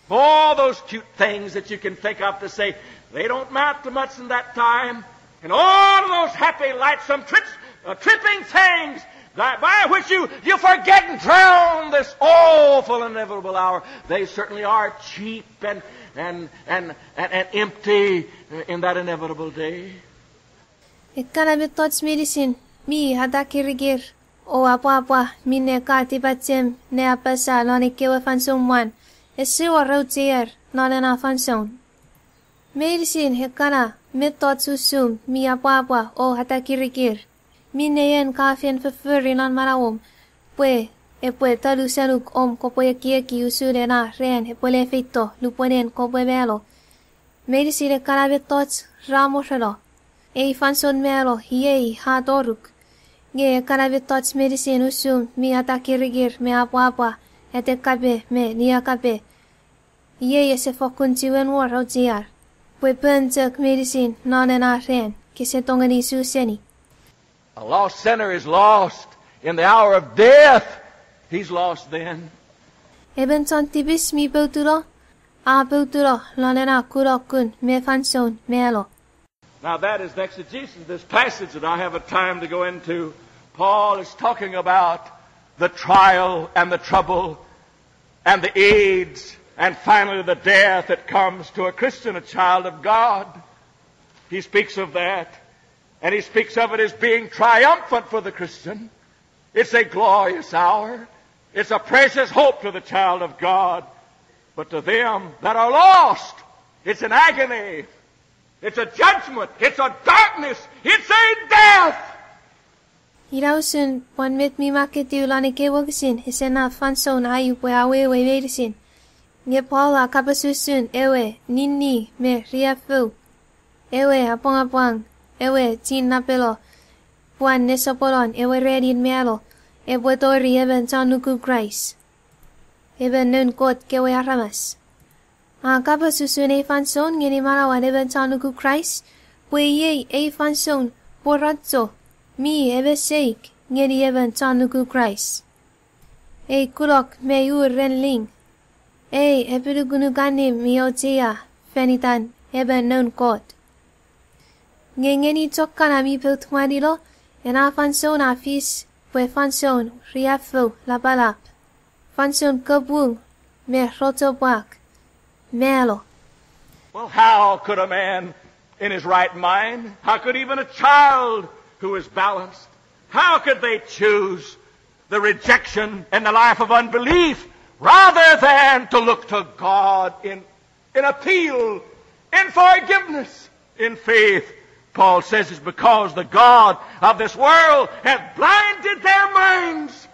All those cute things that you can think of to say, they don't amount to much in that time. And all of those happy, lightsome, trip, uh, tripping things that by which you, you forget and drown this awful, inevitable hour, they certainly are cheap and, and, and, and, and empty in that inevitable day. Ekkana mettoch meinisin mi atakirikir o apwapwa minne ka tipachem ne apasa lon ekkewe fansoun mwan, ese wor aucheer lon ena fansoun. Meinisin ekkana mettoch usum mi apwapwa o atakirikir, minne en ka fen fofori lon manauom, pwe epwe tanu senuk om kopwe ekieki usun ena ran epwe le feito lupwen en kopwe malo. Meinisin ekkana mettoch ra morono. Ei fansoun malo iei a toruk. Nge ekkana mettoch meinisin usum mi atakirikir me apwapwa, atekape me niakape, iei ese fokkun chiwen wor auchear, pwe pon chok meinisin non ena ran kese tongeni su seni. A lost sinner is lost in the hour of death. He's lost then. Emon chon tipis mi poutuno, a poutuno lon ena kunokun me fansoun malo. Now that is the exegesis of this passage that I haven't time to go into. Paul is talking about the trial and the trouble and the aids, and finally the death that comes to a Christian, a child of God. He speaks of that, and he speaks of it as being triumphant for the Christian. It's a glorious hour. It's a precious hope to the child of God. But to them that are lost, it's an agony. It's a judgment. It's a darkness. It's a death. Ina usun pwan met mi maketiw lon ekkei wokisin, ese naf fansoun ai upwe awewe meinisin. Nge Paul a kapas usun ewe ninni me riaffou, ewe apwangapwang, ewe chinnapelo, pwan nesoponon ewe ranin malo epwe tori emon chon nuku Kraist, emon noun Kot kewe aramas. A kapas usun ei fansoun ngeni manauan emon chon nuku Kraist, pwe iei ei fansoun pworacho mi emeseik ngeni emon chon nuku Kraist. Ei kunok mei ur ren ling. Ei epinukunuk allim mi auchea fan itan emon noun Kot. Nge ngeni chok kana mi pout mwanino, ena fansoun a fis pwe fansoun riaffou lapalap, fansoun kapung me rochopwak, malo. Well, how could a man in his right mind, how could even a child who is balanced, how could they choose the rejection and the life of unbelief rather than to look to God in, in appeal, in forgiveness, in faith? Paul says it's because the God of this world hath blinded their minds,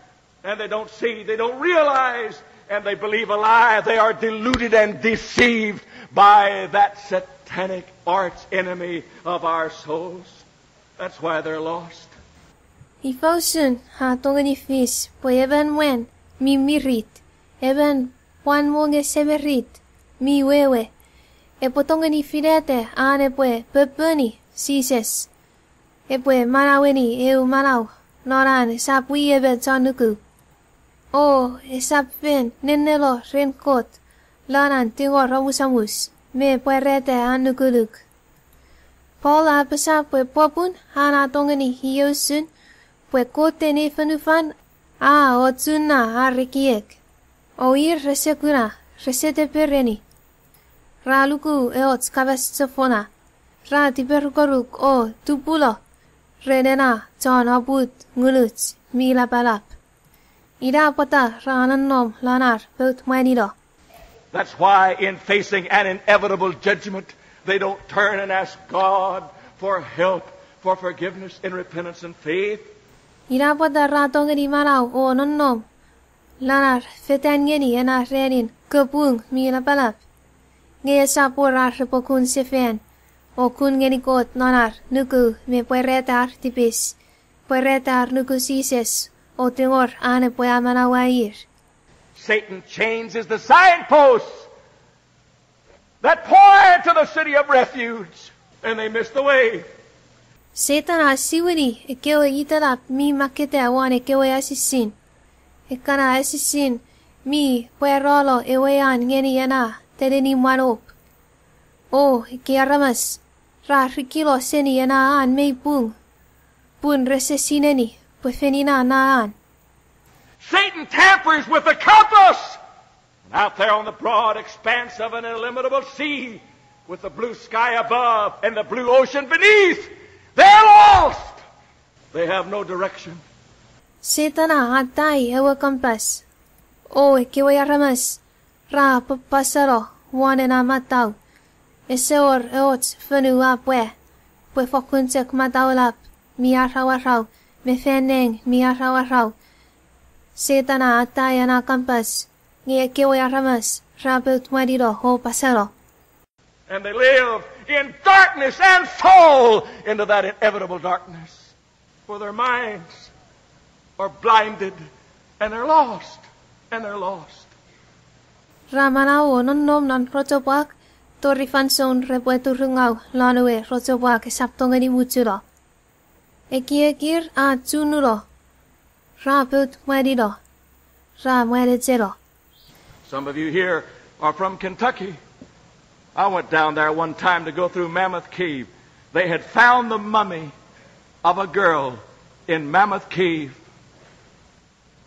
and they don't see, they don't realize, and they believe a lie. They are deluded and deceived by that satanic arch enemy of our souls. That's why they're lost. Ifa usun a tongeni fis pwe emon mwan mi mirit, emon pwan monge semirit mi wewe, epwe tongeni finata an epwe poponi Jises, epwe manaueni eu manau non an esap wi emon chon nuku, o esap fen nennelo ren Kot lon an tingor omusomus me pwarata an nukunuk? Paul a apasa pwe popun an a tongeni iei usun pwe Kot ei fonufan a ochunna ar ekiek, o ir rese kuna, rese tepereni. Ra luku eoch kapas chofona, ra tiperukoruk o tupulo ren ena chon oput ngunuch mi lapalap. Ina pwata ra nonnom lon ar pout mwanino. That's why in facing an inevitable judgment, they don't turn and ask God for help, for forgiveness in repentance and faith. Ina pwata ra tongeni manau o nonnom lon ar fetan ngeni ena ranin kapung mi lapalap, nge esap wor ar repwe kun sefan o kun ngeni Kot non ar nuku me pwarata ar tipis, pwarata ar nuku Jises, o tingor an epwe amanaua ir. Satan changes the signposts that point to the city of refuge, and they miss the way. Setan a siwini ekkewe itenap mi makketa won ekkewe asisin, ekkana asisin mi pwaralo ewe an ngeni ena telinimwanop. O ekkei aramas ra rikilo seni ena an mei pung, pun rese sineni pwe fen ina na an. Satan tampers with the compass. And out there on the broad expanse of an illimitable sea, with the blue sky above and the blue ocean beneath, they're lost. They have no direction. Setan a atai ewe kompas, o ekkewe aramas ra papasano won ena matau. Ese wor och fonu a pwa, pwe fokkun chok mataulap mi arawarau me fan nang mi arawarau. Setan a atai ena kompas, nge ekkewe aramas ra pout mwanino o pasano. And they live in darkness and fall into that inevitable darkness. For their minds are blinded and they're lost. And they're lost. Ra manau o nonnom non rochopwak, tori fansoun repwe turungau lon ewe rochopwak esap tongeni muchuno. Ekiekir a chununo, ra pout mwanino, ra mwanecheno. Some of you here are from Kentucky. I went down there one time to go through Mammoth Cave. They had found the mummy of a girl in Mammoth Cave.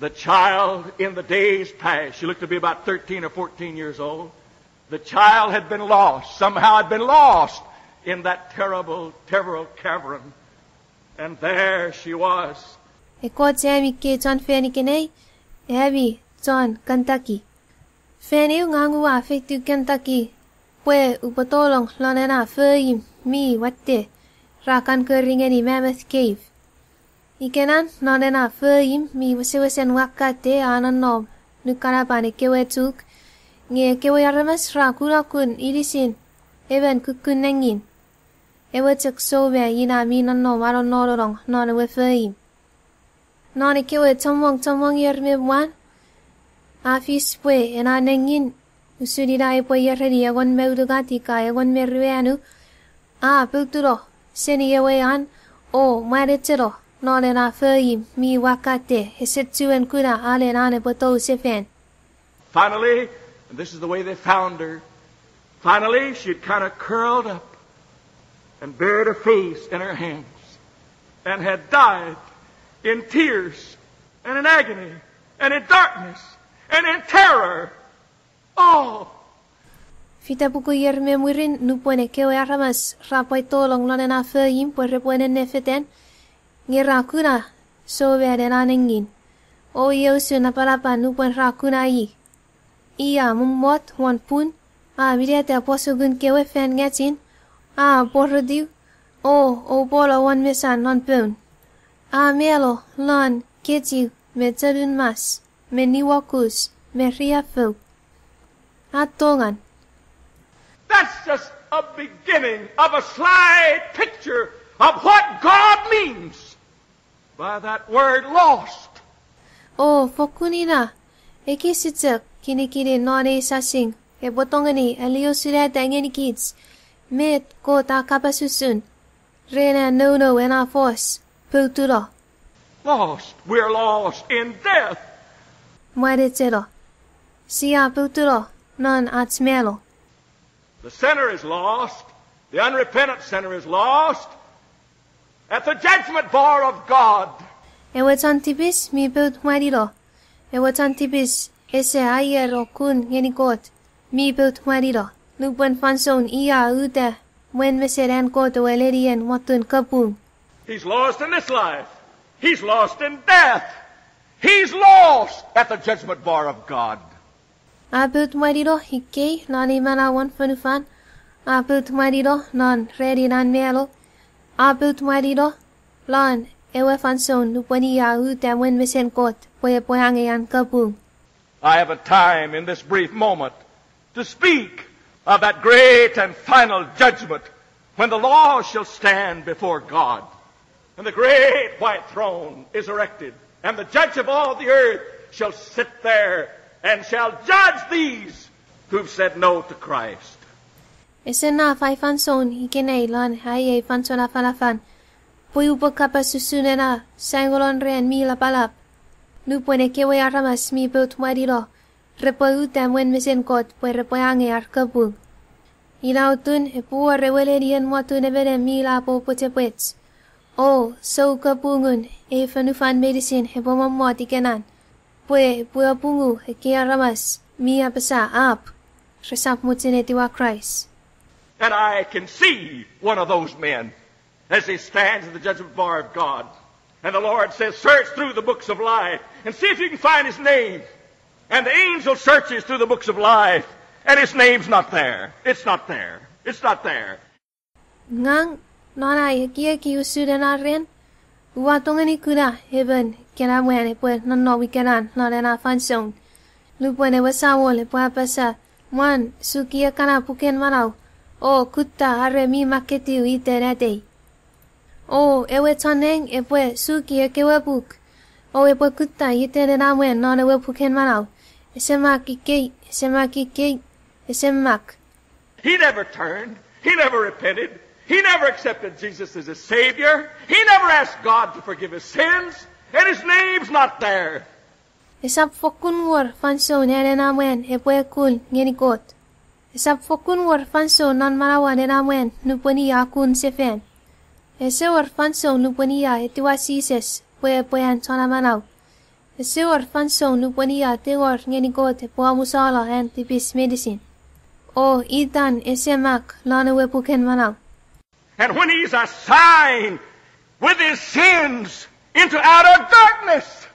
The child in the days past, she looked to be about thirteen or fourteen years old. The child had been lost, somehow had been lost in that terrible, terrible cavern. And there she was. Ekkoch ami kei chon fan ikenai, ami chon Kentucky. Fan eu ngang ua feitiw Kentucky pwe upwe tolong lon ena foim mi watte ra kan kori ngeni Mammoth Cave. Ikenan non ena foim mi wesewesen wakkate a nonnom nukanapan ekkewe chuk, nge ekkewe aramas ra kunokun inisin emon kukkun nengin, ewe chok sou me ina mi nonnom a nonnom non ewe foim. Non ekkewe chommong chommong ier me mwan, a fis pwe ena nengin, usun ina epwe iereni engon me unungat ika engon me ruanu, a poutuno seni ewe an o mwanecheno non ena foim mi wakkate ese chuen kuna alen an epwe tou sefan. Finally, and this is the way they found her, finally, she had kind of curled up and buried her face in her hands and had died in tears and in agony, and in darkness, and in terror. Oh! Fite puku ier me mwirin, nupwen ekkewe aramas ra pwai tolong lon ena fo imw pwe repwe nennefetan, nge ra kuna souemwen ena nengin. O iei usun napanapan nupwen ra kuna i. I a mommot won pun, a mineta pwosukun kewe fan ngetin, a porotiw, o oupolo won mesan non poun. A mano lon kechiw me chonun mas me niuokus me riaffou. A tongan. That's just a beginning of a slight picture of what God means by that word lost. O fokkun ina, ekis chok kinikinin non ei sasing epwe tongeni aliosunata ngenikich met Kot a kapas usun ren an nounou ena fos, poutuno. Lost. We're lost in death. Mwanecheno. Sia poutuno non ach mano. The sinner is lost. The unrepentant sinner is lost at the judgment bar of God. Ewe chon tipis mi pout mwanino. Ewe chon tipis ese aier o kun ngeni Kot mi pout mwanino nupwen fansoun i a uta mwen mesen an Kot ewe lenien motun kapung. He's lost in this life. He's lost in death. He's lost at the judgment bar of God. A pout mwanino ikei non ei manau won fonufan, a pout mwanino non ranin an mano, a pout mwanino lon ewe fansoun nupwen i a uta mwen mesen Kot pwe epwe angei an kapung. I haven't time in this brief moment to speak of that great and final judgment when the law shall stand before God, and the great white throne is erected, and the judge of all the earth shall sit there and shall judge these who've said no to Christ. Ese naf ai fansoun ikenai lon ai ei fansoun afanafan pwe upwe kapas usun ena saingonon ran mi lapalap nupwen ekkewe aramas mi pout mwanino repwe uta mwen mesen Kot pwe repwe angei ar kapung. Ina atun epwe wor ewe lenien motun emon mi lapopwechepwech, o soukapungun ei fonufan meinisin epwe mommot ikenan, pwe epwe apungu ekkei aramas mi apasa, Ap, resap mochen etiwa Kraist. And I can see one of those men as he stands at the judgment bar of God. And the Lord says, search through the books of life and see if you can find his name. And the angel searches through the books of life, and his name's not there. It's not there. It's not there. Ngang, non ai ekieki usun ena ran, ua tongeni kuna emon kinamwe epwe nonnom ikenan non ena fansoun, nupwen ewe Samol epwe apasa, mwan suki ekkana puken manau o kutta are mi makketiw iten atei. O ewe chon nang epwe suki ekkewe puk o epwe kutta iten ena mwan non ewe puken manau, ese mak ikei, ese mak ikei, ese mak. He never turned. He never repented. He never accepted Jesus as his Savior. He never asked God to forgive his sins. And his name's not there. Esap fokkun wor fansoun an ena mwan epwe kun ngeni Kot. Esap fokkun wor fansoun non manauan ena mwan nupwen i a kun sefan. Ese wor fansoun nupwen i a etiwa Jises pwe epwe an Chon Amanau. Ese wor fansoun nupwen i a tingor ngeni Kot epwe amusalo an tipis meinisin. O itan ese mak lon ewe puken manau. And when he's assigned with his sins into outer darkness,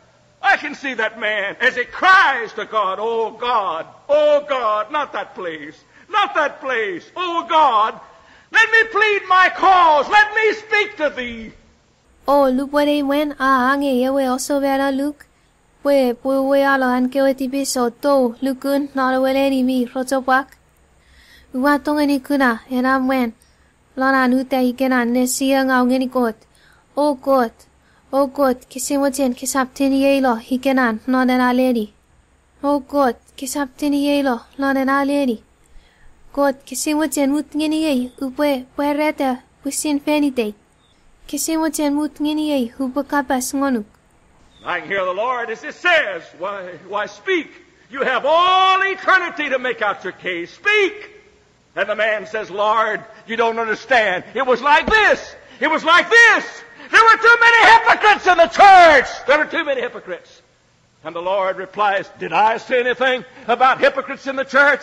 I can see that man as he cries to God, oh God, oh God, not that place, not that place, oh God, let me plead my cause, let me speak to thee. O lupwen ei mwan a angei ewe osomana luk pwe epwe uweano an kewe tipis o tou lukun non ewe leni mi rochopwak, ua tongeni kuna ena mwan lon an uta ikenan ne siengau ngeni Kot, O Kot, O Kot, kese mochen kesap tenieino ikenan non ena leni. O Kot, kesap tenieino non ena leni. Kot, kese mochen mut ngeniei upwe pwarata pwisin fan itei. Kese mochen mut ngeniei upwe kapas ngonuk. I can hear the Lord as he says, why, why speak? You have all eternity to make out your case. Speak! And the man says, Lord, you don't understand. It was like this. It was like this. There were too many hypocrites in the church. There were too many hypocrites. And the Lord replies, did I say anything about hypocrites in the church?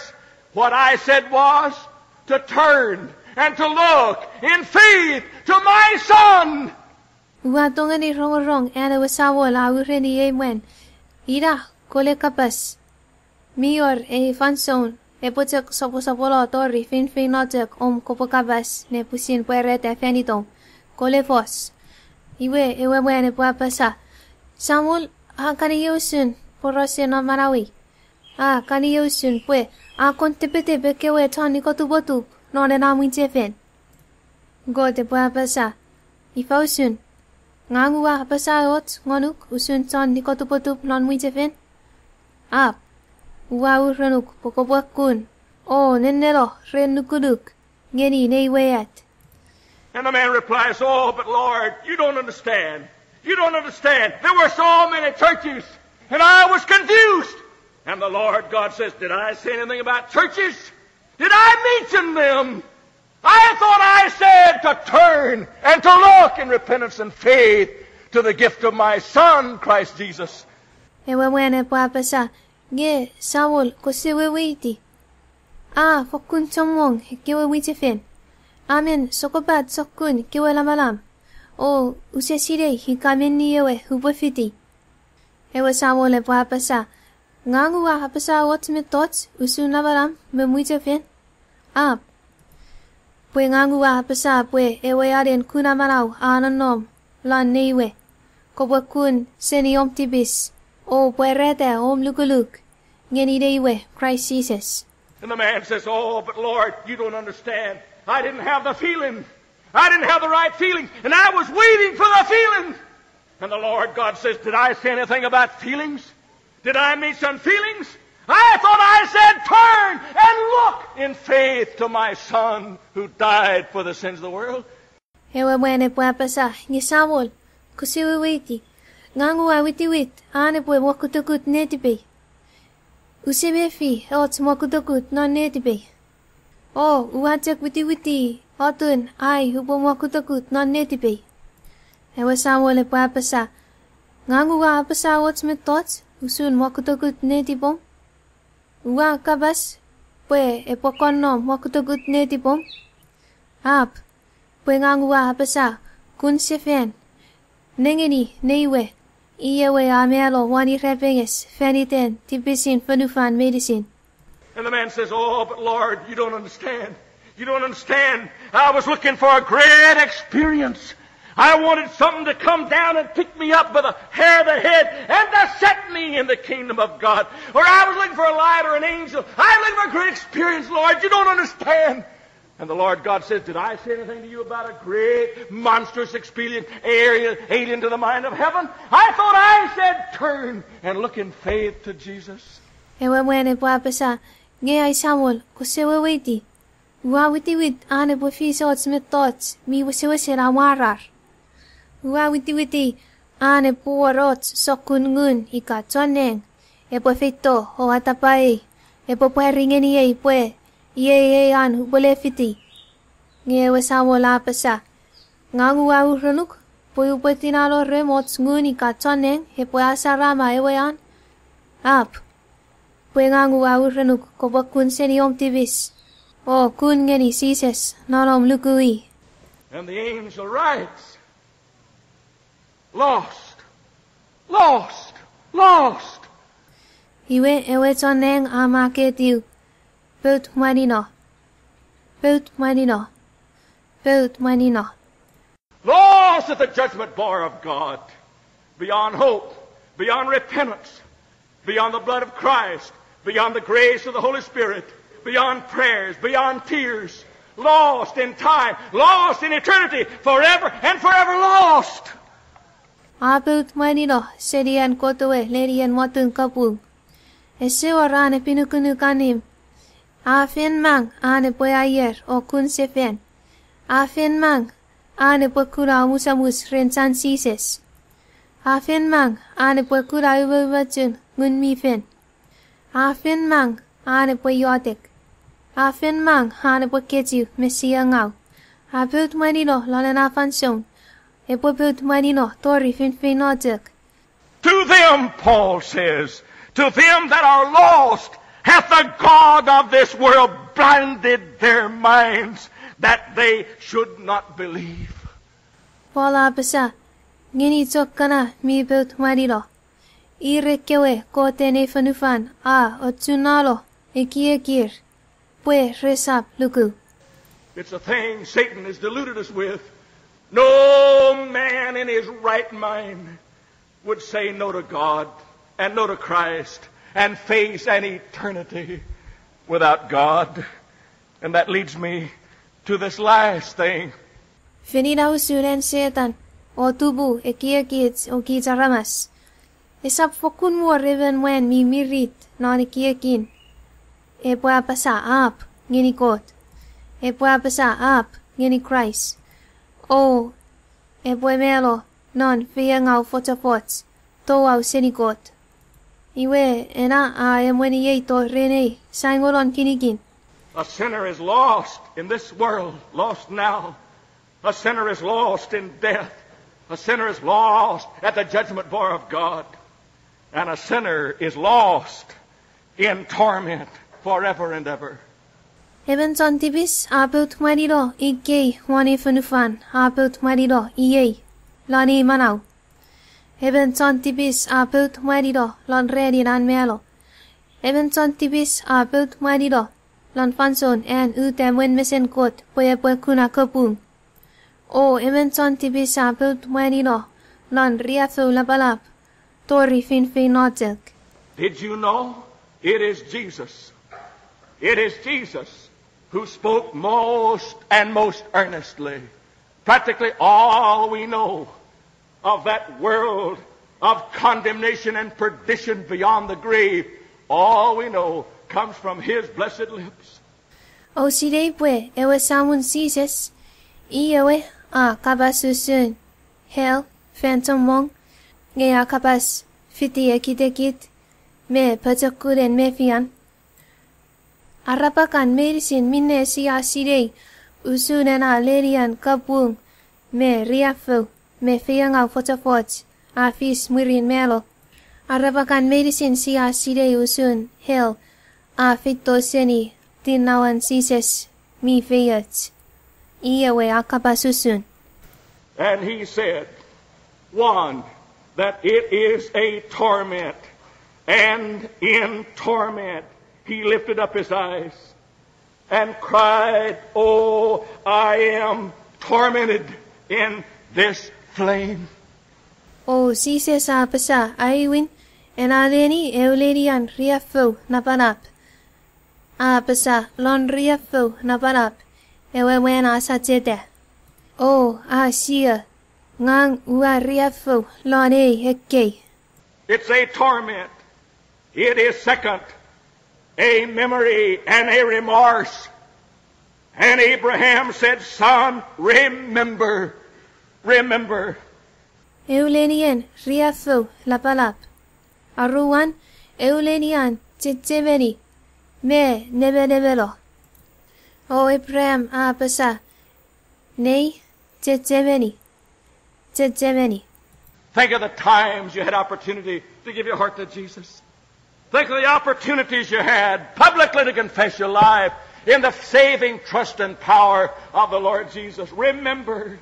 What I said was to turn and to look in faith to my son. Ua tongeni rongorong an ewe Samol a ureni ei mwan, ina kole kapas. Mi wor ei fansoun epwe chok soposopono tori feinfeino chok om kopwe kapas ne pwisin pwarata fan itom. Kole fos. Iwe ewe mwan epwe apasa, Samol, a kan iei usun porausen non manauei. A kan iei usun pwe a kon tepetep ekkewe chon nikatupotup non ena mwichefen. Kot epwe apasa, ifa usun? Ngang ua apasa och ngonuk usun chon nikatupotup non mwichefen? Ap, ua urenuk pwe kopwe kun o nenneno ren nukunuk ngeni nei we at. And the man replies, oh, but Lord, you don't understand. You don't understand. There were so many churches, and I was confused. And the Lord God says, did I say anything about churches? Did I mention them? I thought I said to turn and to look in repentance and faith to the gift of my Son, Christ Jesus. Ewe mwan epwe apasa, nge Samol, kose weweiti. A fokkun chommong ekkewe mwichefen. A men sokkopat sokkun kewe lamalam. O use sinei ika menni ewe upwe fiti. Ewe Samol epwe apasa, ngang ua apasa och mettoch usun lamalam me mwichefen? Ap, pwe ngang ua apasa pwe ewe anen kun amanau a nonnom lon nei we, kopwe kun seni om tipis o pwarata om lukuluk ngeni nei we Kraist Jises. And the man says, oh, but Lord, you don't understand. I didn't have the feeling. I didn't have the right feeling. And I was waiting for the feeling. And the Lord God says, did I say anything about feelings? Did I mention feelings? I thought I said, turn and look in faith to my Son who died for the sins of the world. Ewe mwan epwe apasa, nge Samol, kose weweiti. Ngang ua witiwit an epwe mwokutukut netipei. Use mefi och mwokutukut non netipei. O ua chok witiwiti atun ai upwe mwokutukut non netipei. Ewe Samol epwe apasa, ngang ua apasa och mettoch usun mwokutukut netipom? Ua kapas pwe epwe kon nom mwokutukut netipom? Ap, pwe ngang ua apasa, kun sefan, nengeni nei we, i ewe a mano won irapenges fan iten tipisin fonufan meinisin. And the man says, oh, but Lord, you don't understand. You don't understand. I was looking for a great experience. I wanted something to come down and pick me up by the hair of the head and to set me in the kingdom of God. Or I was looking for a light or an angel. I was looking for a great experience, Lord. You don't understand. And the Lord God says, did I say anything to you about a great, monstrous experience, alien, alien to the mind of heaven? I thought I said, turn and look in faith to Jesus. Ewe mwan epwe apasa, nge ai Samol, kose weweiti. Ua witiwit an epwe fis och mettoch mi wesewesen amwarar. Ua witiwiti an epwe wor och sokkun ngun ika chon nang epwe feito o atapa ei, epwe pwari ngeniei pwe iei ei an upwe le fiti. Nge ewe Samol a apasa, ngang ua urenuk pwe upwe tinano rem och ngun ika chon nang epwe asarama ewe an? Ap, pwe ngang ua urenuk kopwe kun seni om tipis o kun ngeni Jises non om luku i. And the angel writes, lost, lost, lost. Iwe ewe chon nang a maketiw, pout mwanino, pout mwanino, pout mwanino. Lost at the judgment bar of God, beyond hope, beyond repentance, beyond the blood of Christ, beyond the grace of the Holy Spirit, beyond prayers, beyond tears, lost in time, lost in eternity, forever and forever lost. A pout mwanino seni an Kot ewe nenien motun kapung. Ese wor an epinukunuk allim. A fen mang an epwe aier o kun sefan. A fen mang an epwe kuna omusomus ren chan Jises. A fen mang an epwe kuna umoumochun Ngun mi Fel. A fen mang an epwe iotek. A fen mang an epwe kechiw me siangau. A pout mwanino lon ena fansoun. Epwe pout mwanino tori feinfeino chok. To them, Paul says, to them that are lost, hath the God of this world blinded their minds, that they should not believe. Paul a apasa, ngeni chok kana mi pout mwanino, ir ekkewe Kot ei fonufan a ochunano ekiekir, pwe resap luku. It's a thing Satan has deluded us with. No man in his right mind would say no to God and no to Christ and face an eternity without God. And that leads me to this last thing. Fen ina usun an Setan o tupu ekiekich o kich aramas. Esap fokkun wor emon mwan mi mirit non ekiekin epwe apasa ap ngeni Kot, epwe apasa ap ngeni Kraist, o epwe mano non feiengau fochofoch, touau seni Kot. Iwe, ena a emweniei tori ei saingonon kinikin. A sinner is lost in this world, lost now. A sinner is lost in death. A sinner is lost at the judgment bar of God. And a sinner is lost in torment forever and ever. Emon chon tipis a pout mwanino ikei won ei fonufan, a pout mwanino iei lon ei manau. Emon chon tipis a pout mwanino lon ranin an mano. Emon chon tipis a pout mwanino lon fansoun an uta mwen mesen Kot pwe epwe kuna kapung. O emon chon tipis a pout mwanino lon riaffou lapalap tori feinfeino chok. Did you know it is Jesus? It is Jesus who spoke most and most earnestly. Practically all we know of that world of condemnation and perdition beyond the grave, all we know comes from his blessed lips. Ousap sinei pwe ewe Samon Jises, i ewe a kapas usun hell fan chommong, nge a kapas fiti ekitekit me pochokunen mefian. Arapakan meinisin minne sia sinei usun ena lenian kapung me riaffou me feiengau fochofoch a fis mwirin mano. Arapakan meinisin sia sinei usun hell a feito seni tinnawan Jises mi feioch. I ewe a kapas usun. And he said, one, that it is a torment, and in torment he lifted up his eyes and cried, Oh, I am tormented in this flame. O Jises a apasa, aewin, ena leni eu lenian riaffou napanap. A apasa, lon riaffou napanap ewe mwan a sacheta. O a sio, ngang ua riaffou lon ei ekkei. It's a torment. It is second, a memory and a remorse. And Abraham said, Son, remember, remember. Eu lenian riaffou lapalap. Aruan, eu lenian chechemeni me nemenemeno. O Abraham a apasa, nei, chechemeni, chechemeni. Think of the times you had opportunity to give your heart to Jesus. Think of the opportunities you had publicly to confess your life in the saving trust and power of the Lord Jesus. Remember.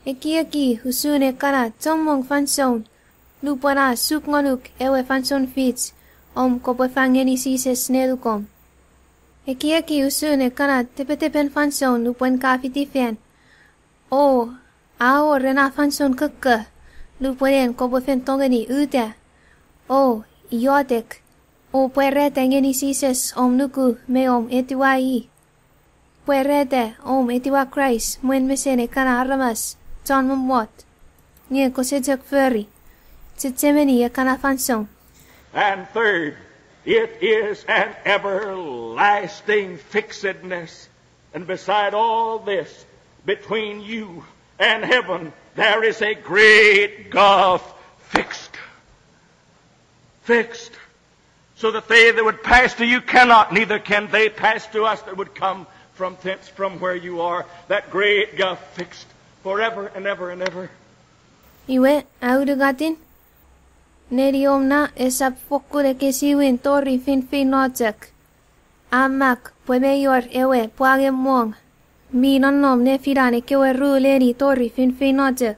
Ekieki usun ekkana chommong fansoun nupwen a suk ngonuk ewe fansoun fich om kopwe fang ngeni Jises nenukom. Ekieki usun ekkana tepetepen fansoun nupwen ka fiti fan o a wor ena fansoun kokko nupwen en kopwe fen tongeni uta o iotek o pwarata ngeni Jises om nuku me om etiwa i. Pwarata om etiwa Kraist mwen mesen ekkana aramas chon mommot, nge kose chok fori. Chechemeni ekkana fansoun. And third, it is an everlasting fixedness. And beside all this, between you and heaven, there is a great gulf fixed. Fixed. So that they that would pass to you cannot, neither can they pass to us that would come from thence, from where you are. That great gulf fixed forever and ever and ever. Iwe, aunungatin, Neniom na esap fokkun ekkesiwin tori feinfeino chok. A mak pwe mei wor ewe pwangen mong mi nonnom nefinan ekkewe ru leni tori feinfeino chok.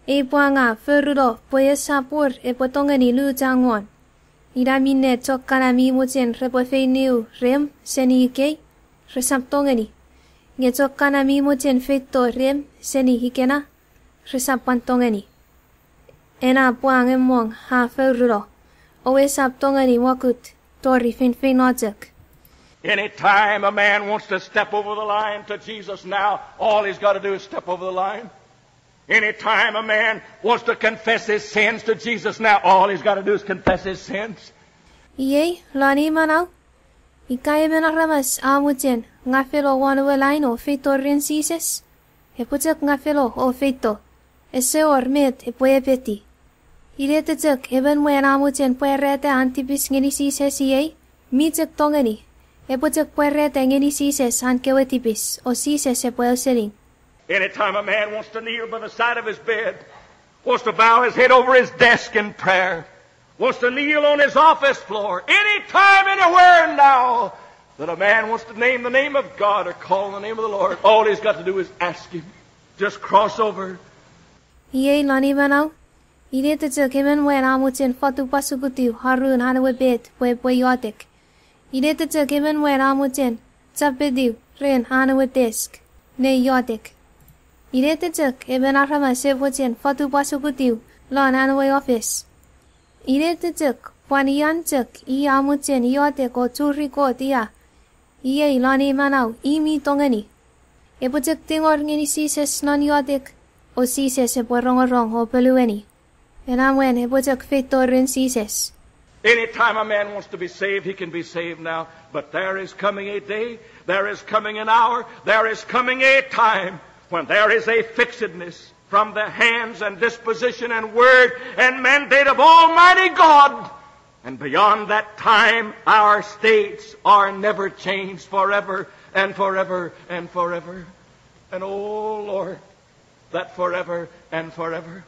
Ei pwang a foruno pwe esap wor epwe tongeni luchang won. Ina minne chok kana mi mochen repwe feiniu rem seni ikei, resap tongeni. Nge chok kana mi mochen feito rem seni ikena, resap pwan tongeni. Ena pwangen mong a foruno, o esap tongeni mokut tori feinfeino chok. Anytime a man wants to step over the line to Jesus now, all he's got to do is step over the line. Anytime a man wants to confess his sins to Jesus now, all he's got to do is confess his sins. Iei, lon ei manau, ika emon aramas a mochen ngafelo won ewe lain o feito ren Jises, epwe chok ngafelo o feito. Ese wor met epwe epeti. Inet chok emon mwan a mochen pwarata an tipis ngeni Jises iei, mi chok tongeni. Epwe chok pwarata ngeni Jises an kewe tipis, o Jises epwe ausening. Anytime a man wants to kneel by the side of his bed, wants to bow his head over his desk in prayer, wants to kneel on his office floor, anytime, anywhere now, that a man wants to name the name of God or call on the name of the Lord, all he's got to do is ask him. Just cross over. Iei lon ei manau, inet chok emon mwan a mochen fotupwasukutiw arun an ewe pet pwe epwe iotek. Inet chok emon mwan a mochen chapetiw ren an ewe desk ne iotek. Inet chok emon aramas a mochen fotupwasukutiw lon an ewe office. Inet chok pwan ian chok i a mochen iotek o churi Kot ia. Iei lon ei manau i mi tongeni. Epwe chok tingor ngeni Jises non iotek, o Jises epwe rongorong o polueni. Ena mwan epwe chok feito ren Jises. Anytime a man wants to be saved, he can be saved now. But there is coming a day, there is coming an hour, there is coming a time when there is a fixedness from the hands and disposition and word and mandate of Almighty God. And beyond that time, our states are never changed forever and forever and forever. And oh Lord, that forever and forever.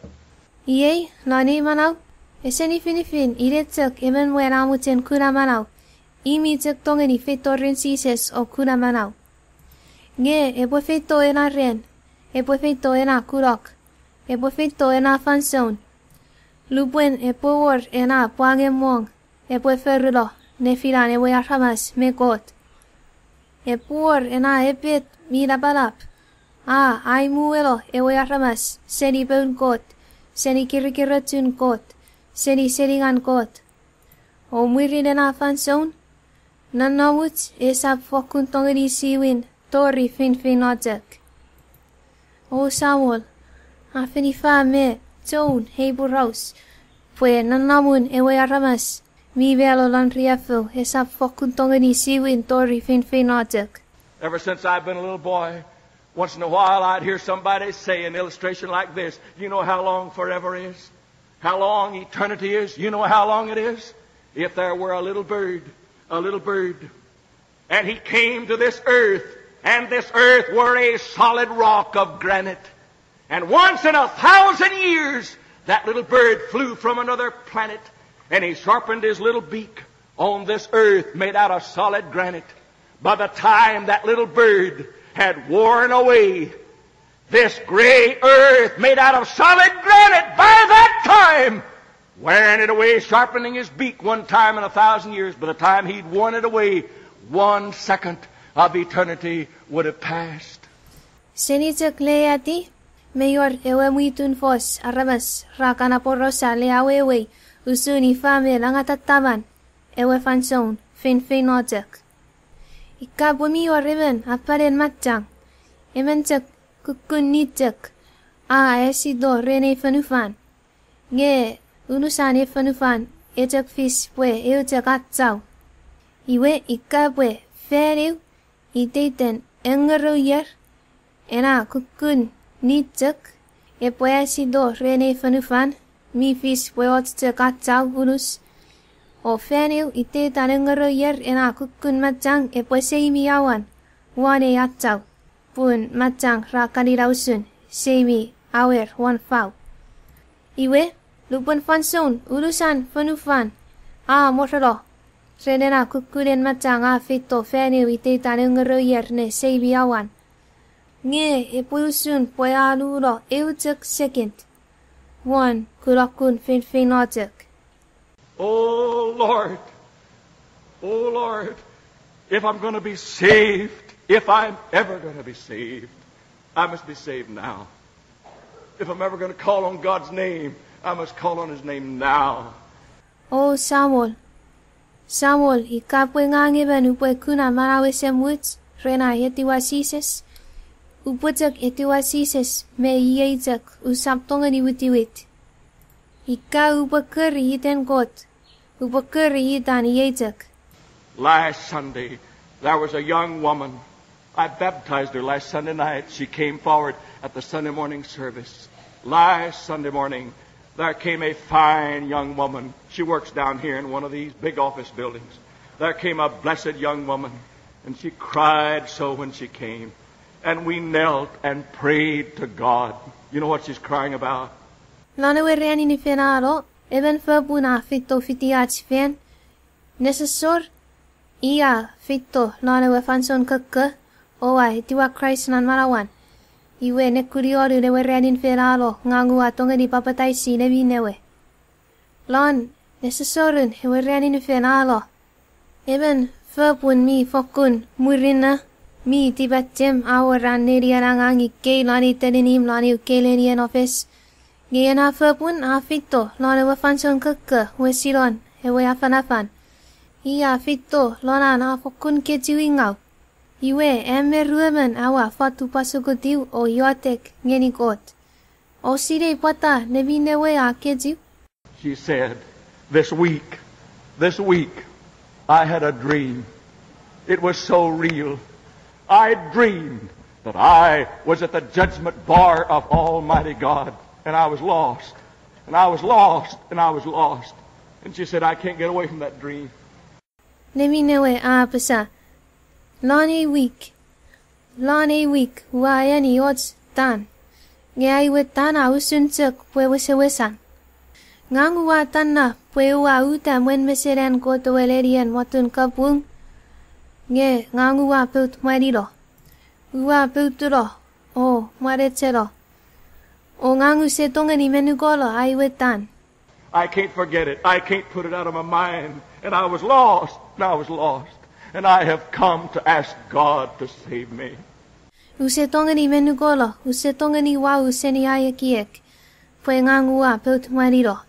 Iei, lon ei manau, ese nifinifin inet chok emon mwan a mochen kuna manau, i mi chok tongeni feito ren Jises o kuna manau. Nge epwe feito ena ran, epwe feito ena kunok, epwe feito ena fansoun. Lupwen epwe wor ena pwangen mong epwe foruno nefinan ewe aramas me Kot. Epwe wor ena epet mi napanap, a aimuweno ewe aramas seni poun Kot, seni kirikirochun Kot, seni seningen Kot. O mwirin ena fansoun, nonnomuch esap fokkun tongeni siwin tori feinfeino chok. O Samol, a fen ifa me choun ei poraus, pwe nonnomun ewe aramas mi mano lon riaffou esap fokkun tongeni siwin tori feinfeino chok. Ever since I've been a little boy, once in a while I'd hear somebody say an illustration like this. You know how long forever is? How long eternity is? You know how long it is? If there were a little bird, a little bird, and he came to this earth, and this earth were a solid rock of granite, and once in a thousand years, that little bird flew from another planet, and he sharpened his little beak on this earth made out of solid granite. By the time that little bird had worn away this gray earth made out of solid granite, by that time, wearing it away, sharpening his beak one time in a thousand years, by the time he'd worn it away, one second of eternity would have passed. Seni chok leati, mei wor ewe mwitun fos aramas ra kan aporausa le awewei usun ifa me nangataman ewe fansoun feinfeino chok. Ika pwe mi wor emon apanen machang, emon chok kukkun nichok, a asito ren ei fonufan. Nge unusan ei fonufan e chok fis pwe eu chok achau. Iwe ika pwe fan eu iteiten engorou ier ena kukkun nichok epwe asito ren ei fonufan mi fis pwe och chok achau unus, o fan eu iteiten engorou ier ena kukkun machang epwe seimi awan won ei achau, pun machang ra kan ina usun seimi awer won fau. Iwe, Lupwen fansoun unusan fonufan a morono ren ena kukkunen machang a feito fan eu iteitan eu ngerou ier ne seimi awan. Nge epwe usun pwe a nuno eu chok second won kunokun feinfeino chok. Oh Lord, oh Lord, if I'm going to be saved, if I'm ever going to be saved, I must be saved now. If I'm ever going to call on God's name, I must call on his name now. O Samol, Samol, ika pwe ngang emon upwe kuna manau esemuch ren ai etiwa Jises, upwe chok etiwa Jises me iei chok, usap tongeni witiwit. Ika upwe kori iten Kot, upwe kori itan iei chok. Last Sunday, there was a young woman. I baptized her last Sunday night. She came forward at the Sunday morning service. Last Sunday morning, there came a fine young woman. She works down here in one of these big office buildings. There came a blessed young woman, and she cried so when she came. And we knelt and prayed to God. You know what she's crying about? Lon ewe ranin fen a no, emon fopun a feito fiti ach fen, nesosor, i a feito lon ewe fansoun kokko, o a etiwa Kraist non manauan. Iwe nekunion ewe ranin fen a no ngang ua tongeni papataisi neminewe. Lon nesosorun ewe ranin fen a no, emon fopun mi fokkun murinno, mi tipachem, a wor an nenien angang ikei lon ei teninimw lon eu kei lenien ofes. Nge ena fopun a feito lon ewe fansoun kokko we silon ewe afanafan. I a feito lon an a fokkun kechiw ngaw. Iwe am me ruemon aua fotupasukutiw o iotek ngeni Kot. O sinei pwata neminewe a kechiw? She said, this week, this week, I had a dream. It was so real. I dreamed that I was at the judgment bar of Almighty God, and I was lost, and I was lost, and I was lost. And she said, I can't get away from that dream. Neminewe a apasa, lon ei wik, lon ei wik ua eani och tan, nge ai we tan a usun chok pwe wesewesen. Ngang ua tanna pwe ua uta mwen mesen an Kot ewe lenien motun kapung, nge ngang ua pout mwanino. Ua poutuno o mwanecheno. O ngang use tongeni menukolo ai we tan. I can't forget it. I can't put it out of my mind. And I was lost, and I was lost. And I have come to ask God to save me. Use tongeni menukolo, use tongeni wau seni ai ekiek, pwe ngang ua pout mwanino.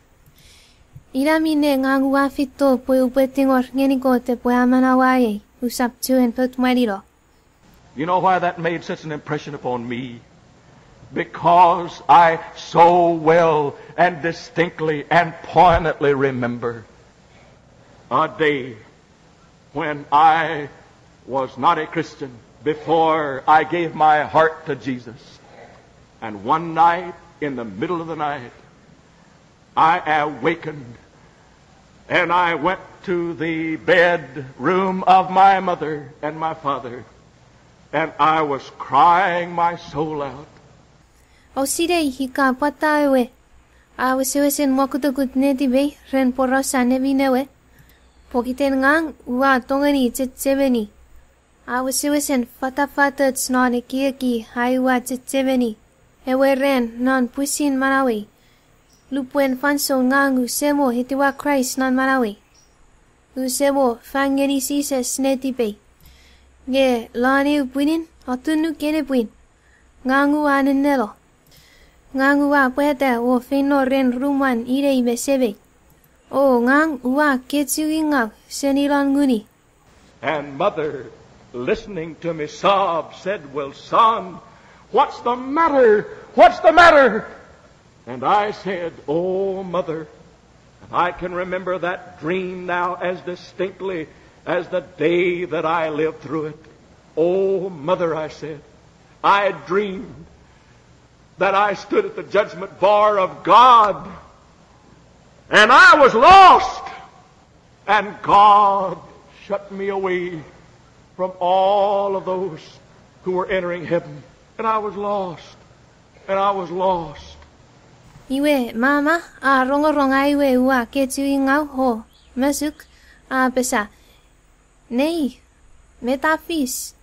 Ina minne ngang ua feito pwe upwe tingor ngeni Kot epwe amanaua ei, usap chuen pout mwanino. You know why that made such an impression upon me? Because I so well and distinctly and poignantly remember a day when I was not a Christian, before I gave my heart to Jesus. And one night, in the middle of the night, I awakened and I went to the bedroom of my mother and my father, and I was crying my soul out. O sinei ika pwata ewe a wesewesen mwokutukut netipei ren porausan neminewe, pokiten ngang ua tongeni chechemeni. A wesewesen fatafatoch non ekieki ai ua chechemeni ewe ran non pwisin manauei, lupwen fansoun ngang use mo etiwa Kraist non manauei. Use mo fang ngeni Jises netipei. Nge lon eu pwinin atun nukenepwin, ngang ua nenneno. Ngang ua pwata o feino ren rumwan inei me semei. O ngang ua kechiw ngaw seni lon nguni. And mother, listening to me sob, said, well, son, what's the matter? What's the matter? And I said, oh, mother, and I can remember that dream now as distinctly as the day that I lived through it. Oh, mother, I said, I dreamed that I stood at the judgment bar of God, and I was lost, and God shut me away from all of those who were entering heaven, and I was lost, and I was lost. Iwe mama a rongorong ai we ua kechiw ngaw o mesuk, a apasa, Nei, met a fis?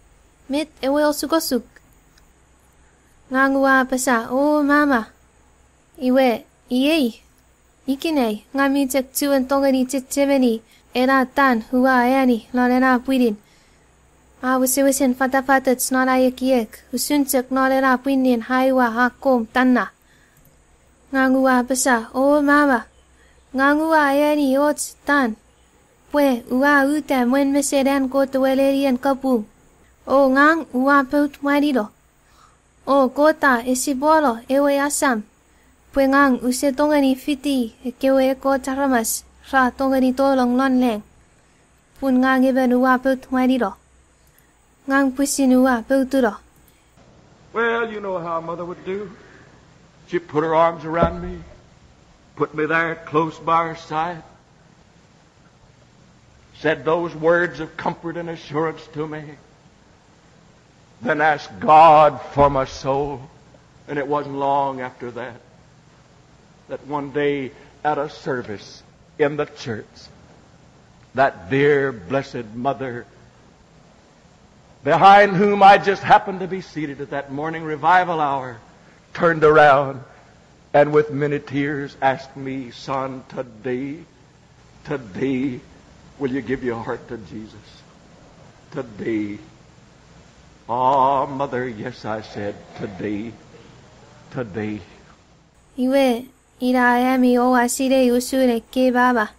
Met ewe osukosuk? Ngang ua apasa, O mama, iwe, iei, ikenai ngang mi chok chuen tongeni chechemeni ena tan ua eani lon ena pwinin. A wesewesen fatafatoch non ai ekiek usun chok non ena pwinin ai ua akkom tanna. Ngang ua apasa, O mama, ngang ua eani och tan, pwe ua uta mwen mesen an Kot ewe lenien kapung, o ngang ua pout mwanino. O Kot a esipono ewe asam, pwe ngang use tongeni fiti ekkewe ekkoch aramas ra tongeni tolong lon lang, pun ngang emon ua pout mwanino. Ngang pwisin ua poutuno. Well, you know how Mother would do. She put her arms around me, put me there close by her side, said those words of comfort and assurance to me, then asked God for my soul. And it wasn't long after that, that one day at a service in the church, that dear, blessed mother behind whom I just happened to be seated at that morning revival hour, turned around and with many tears asked me, Son, today, today, will you give your heart to Jesus? Today. Ah, Mother, yes, I said, today, today. Iwe, ina ami oua sinei usun ekkei mama.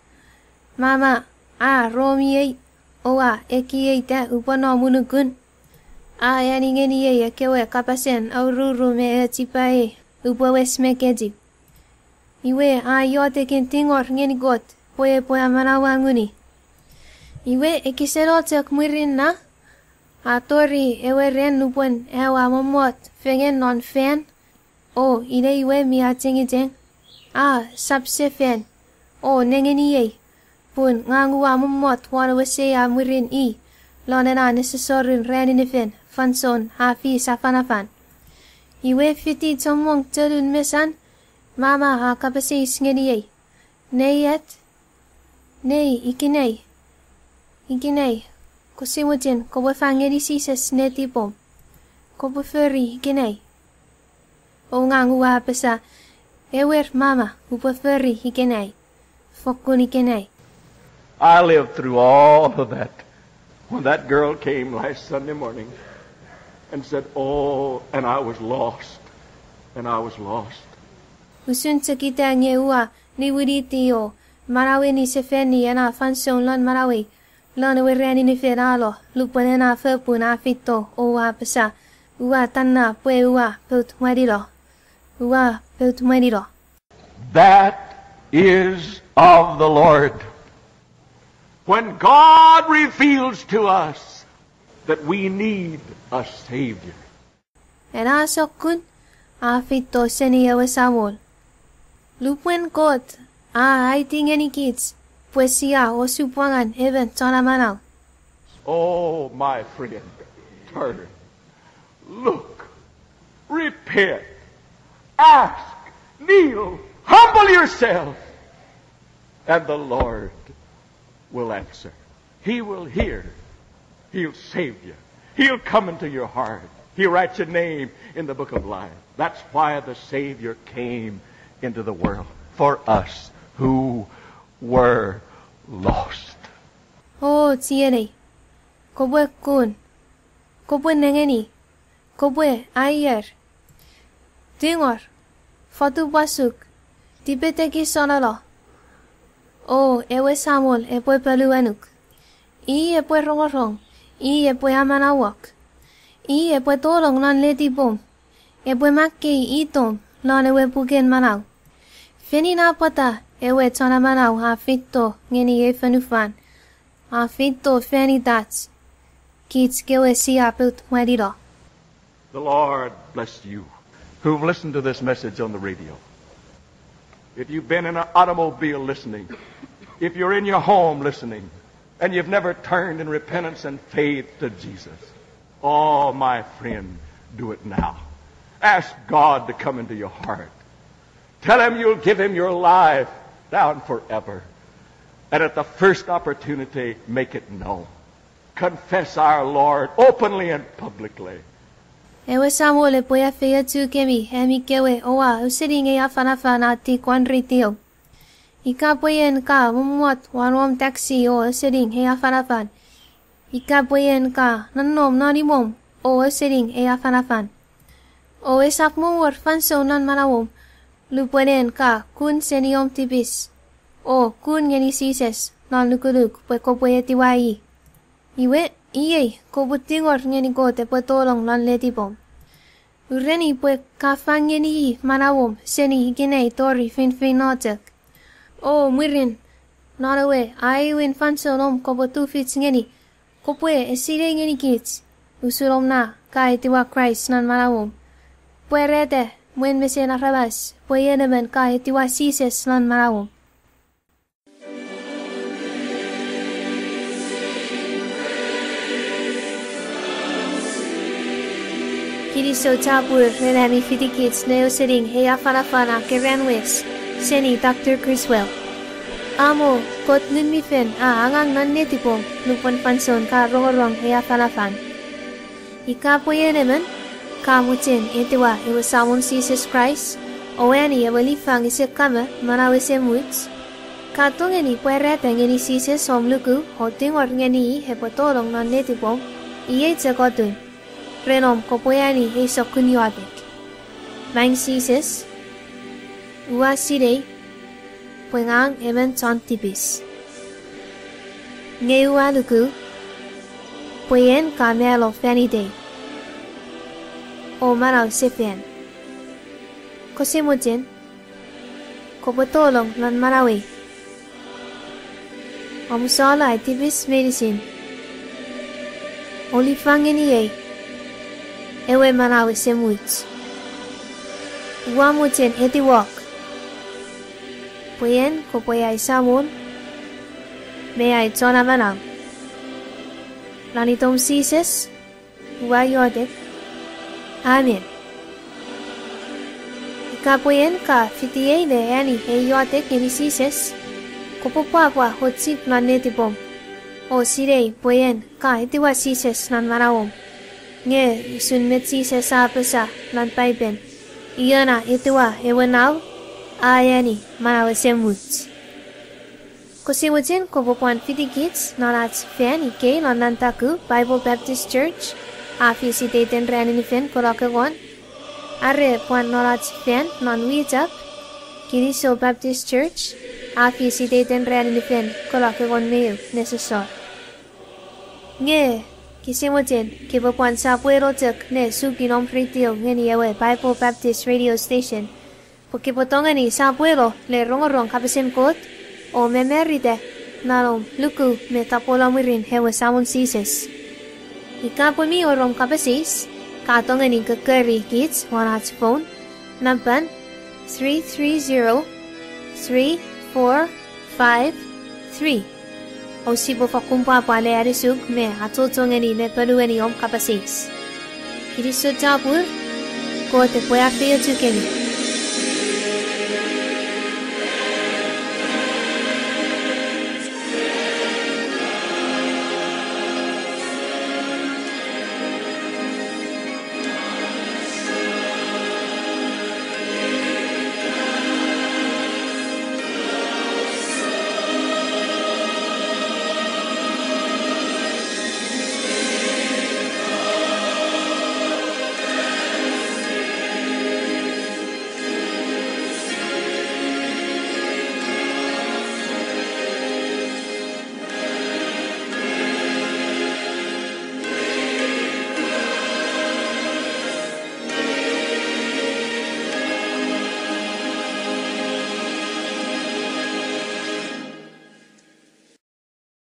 Mama a romiei, oua ekieita upwe nom unukun. A eani ngeniei ekkewe kapasen aururu me echipaei upwe wes me kechiw. Iwe a iotekin tingor ngeni Kot pwe epwe amanaua nguni. Iwe ekiseno chok mwirin na, a tori ewe ran nupwen aua mommot fengen non fan, o inei we mi achengicheng, a sap sefan, o nengeniei, pun ngang ua mommot won ewe sea mwirin i, lon ena nesosorin ranin fen fansoun a fis afanafan. Iwe fiti chommong chonun mesan, mama a kapas eis ngeniei, Nei at, nei ikenai, ikenai, kose mochen kopwe fang ngeni Jises netipom, kopwe fori ikenai. O ngang ua apasa, Ewer mama, upwe fori ikenai, fokkun ikenai. I lived through all of that when that girl came last Sunday morning and said, Oh, and I was lost, and I was lost. Usun chok ita nge ua niwiniti o manaueni sefani ena fansoun lon manauei, lon ewe ranin fen a lo, lupwen ena fopun a feito o ua apasa, Ua tanna pwe ua pout mwanino. Ua pout mwanino. That is of the Lord. When God reveals to us that we need a Savior. Ena sokkun a feito seni ewe Samol. Lupwen Kot a aiti ngenikich pwe sia osupwangan emon chon amanau. Oh, my friend, turn, look, repent, ask, kneel, humble yourself, and the Lord will answer. He will hear. He'll save you. He'll come into your heart. He'll write your name in the book of life. That's why the Savior came into the world, for us who were lost. O chienei, kopwe kun, kopwe nengeni, kopwe aier, tingor, fotupwasuk, tipetekisonolo, o ewe Samol epwe poluanuk. I epwe rongorong, i epwe amanauok, i epwe tolong non letipom, epwe makkei itom lon ewe puken manau. Fen ina pwata ewe chon amanau a feito ngeni ei fonufan, a feito fan itach, kich kewe sia pout mwanino. The Lord bless you who've listened to this message on the radio. If you've been in an automobile listening, if you're in your home listening, and you've never turned in repentance and faith to Jesus, oh, my friend, do it now. Ask God to come into your heart. Tell him you'll give him your life down forever. And at the first opportunity, make it known. Confess our Lord openly and publicly. Ewe Samol epwe afeiochukemi ami kewe oua ausening ei afanafan a tik won retio. Ika pwe en ka mommot won om taksi o ausening ei afanafan. Ika pwe en ka nonnom non imwom o ausening ei afanafan. O esap mo wor fansoun non manauom lupwen en ka kun seni om tipis o kun ngeni Jises non lukuluk pwe kopwe etiwa i. Iwe, iei kopwe tingor ngeni Kot epwe tolong non letipom. Ureni pwe ka fang ngeni i manauom seni ikenai tori feinfeino chok. O mwirin, non ewe aewin fansoun om kopwe tufich ngeni, kopwe esinei ngeni kich usun om na ka etiwa Kraist non manauom. Pwarata mwen mesen aramas pwe en emon ka etiwa Jises non manauom. Kinisou chapur ren ami fitikich ne ausening ei afanafan a keran wes seni Doctor Criswell. Amo Kot Ngun mi Fel a angang non netipom nupwen fansoun ka rongorong ei afanafan. Ika pwe en emon ka mochen etiwa ewe Samon Jises Kraist o ani ewe lifang ese kamo manau esemuch, ka tongeni pwarata ngeni Jises om luku o tingor ngeni i epwe tolong non netipom, iei chok otun, ren om kopwe ani ei sokkun iotek. Maing Jises, ua sinei pwe ngang emon chon tipis. Nge ua luku pwe en ka malo fan itei o manau sefan. Kose mochen, kopwe tolong non manauei. Omusalo ai tipis meinisin o lifang ngeniei ewe manau esemuch. Ua mochen etiwok pwe en kopwe ai Samon me ai Chon Amanau. Non itom Jises ua iotek, amen. Ika pwe en ka fitiei ne ani ei iotek ngeni Jises, kopwe pwapwa o chip non netipom o sinei pwe en ka etiwa Jises non manauom. Nge usun met Jises a apasa non Paipen, ion a etiwa ewe Nau a ani manau esemuch. Kose mochen kopwe pwan fitikich non ach fan ikei non Nantaku Bible Baptist Church, a fis iteiten ranin fel kunok engon, are pwan non ach fan non Wichap, Kinisou Baptist Church, a fis iteiten ranin fel kunok engon me eu nesosor. Nge kose mochen kopwe pwan sopweno chok ne suki noum retio ngeni ewe Bible Baptist Radio Station pwe kopwe tongeni sopweno ne rongorong kapasen Kot o mamarita non om luku me tapweno mwirin ewe Samon Jises. Ika pwe mi wor om kapas eis, ka tongeni kokkori kich won ach phone nampan three three zero, three four five three. O sipwe fakkun pwapwa ne anisuk me achocho ngeni me ponueni om kapas eis. Kinisou chapur, Kot epwe afeiochukemi.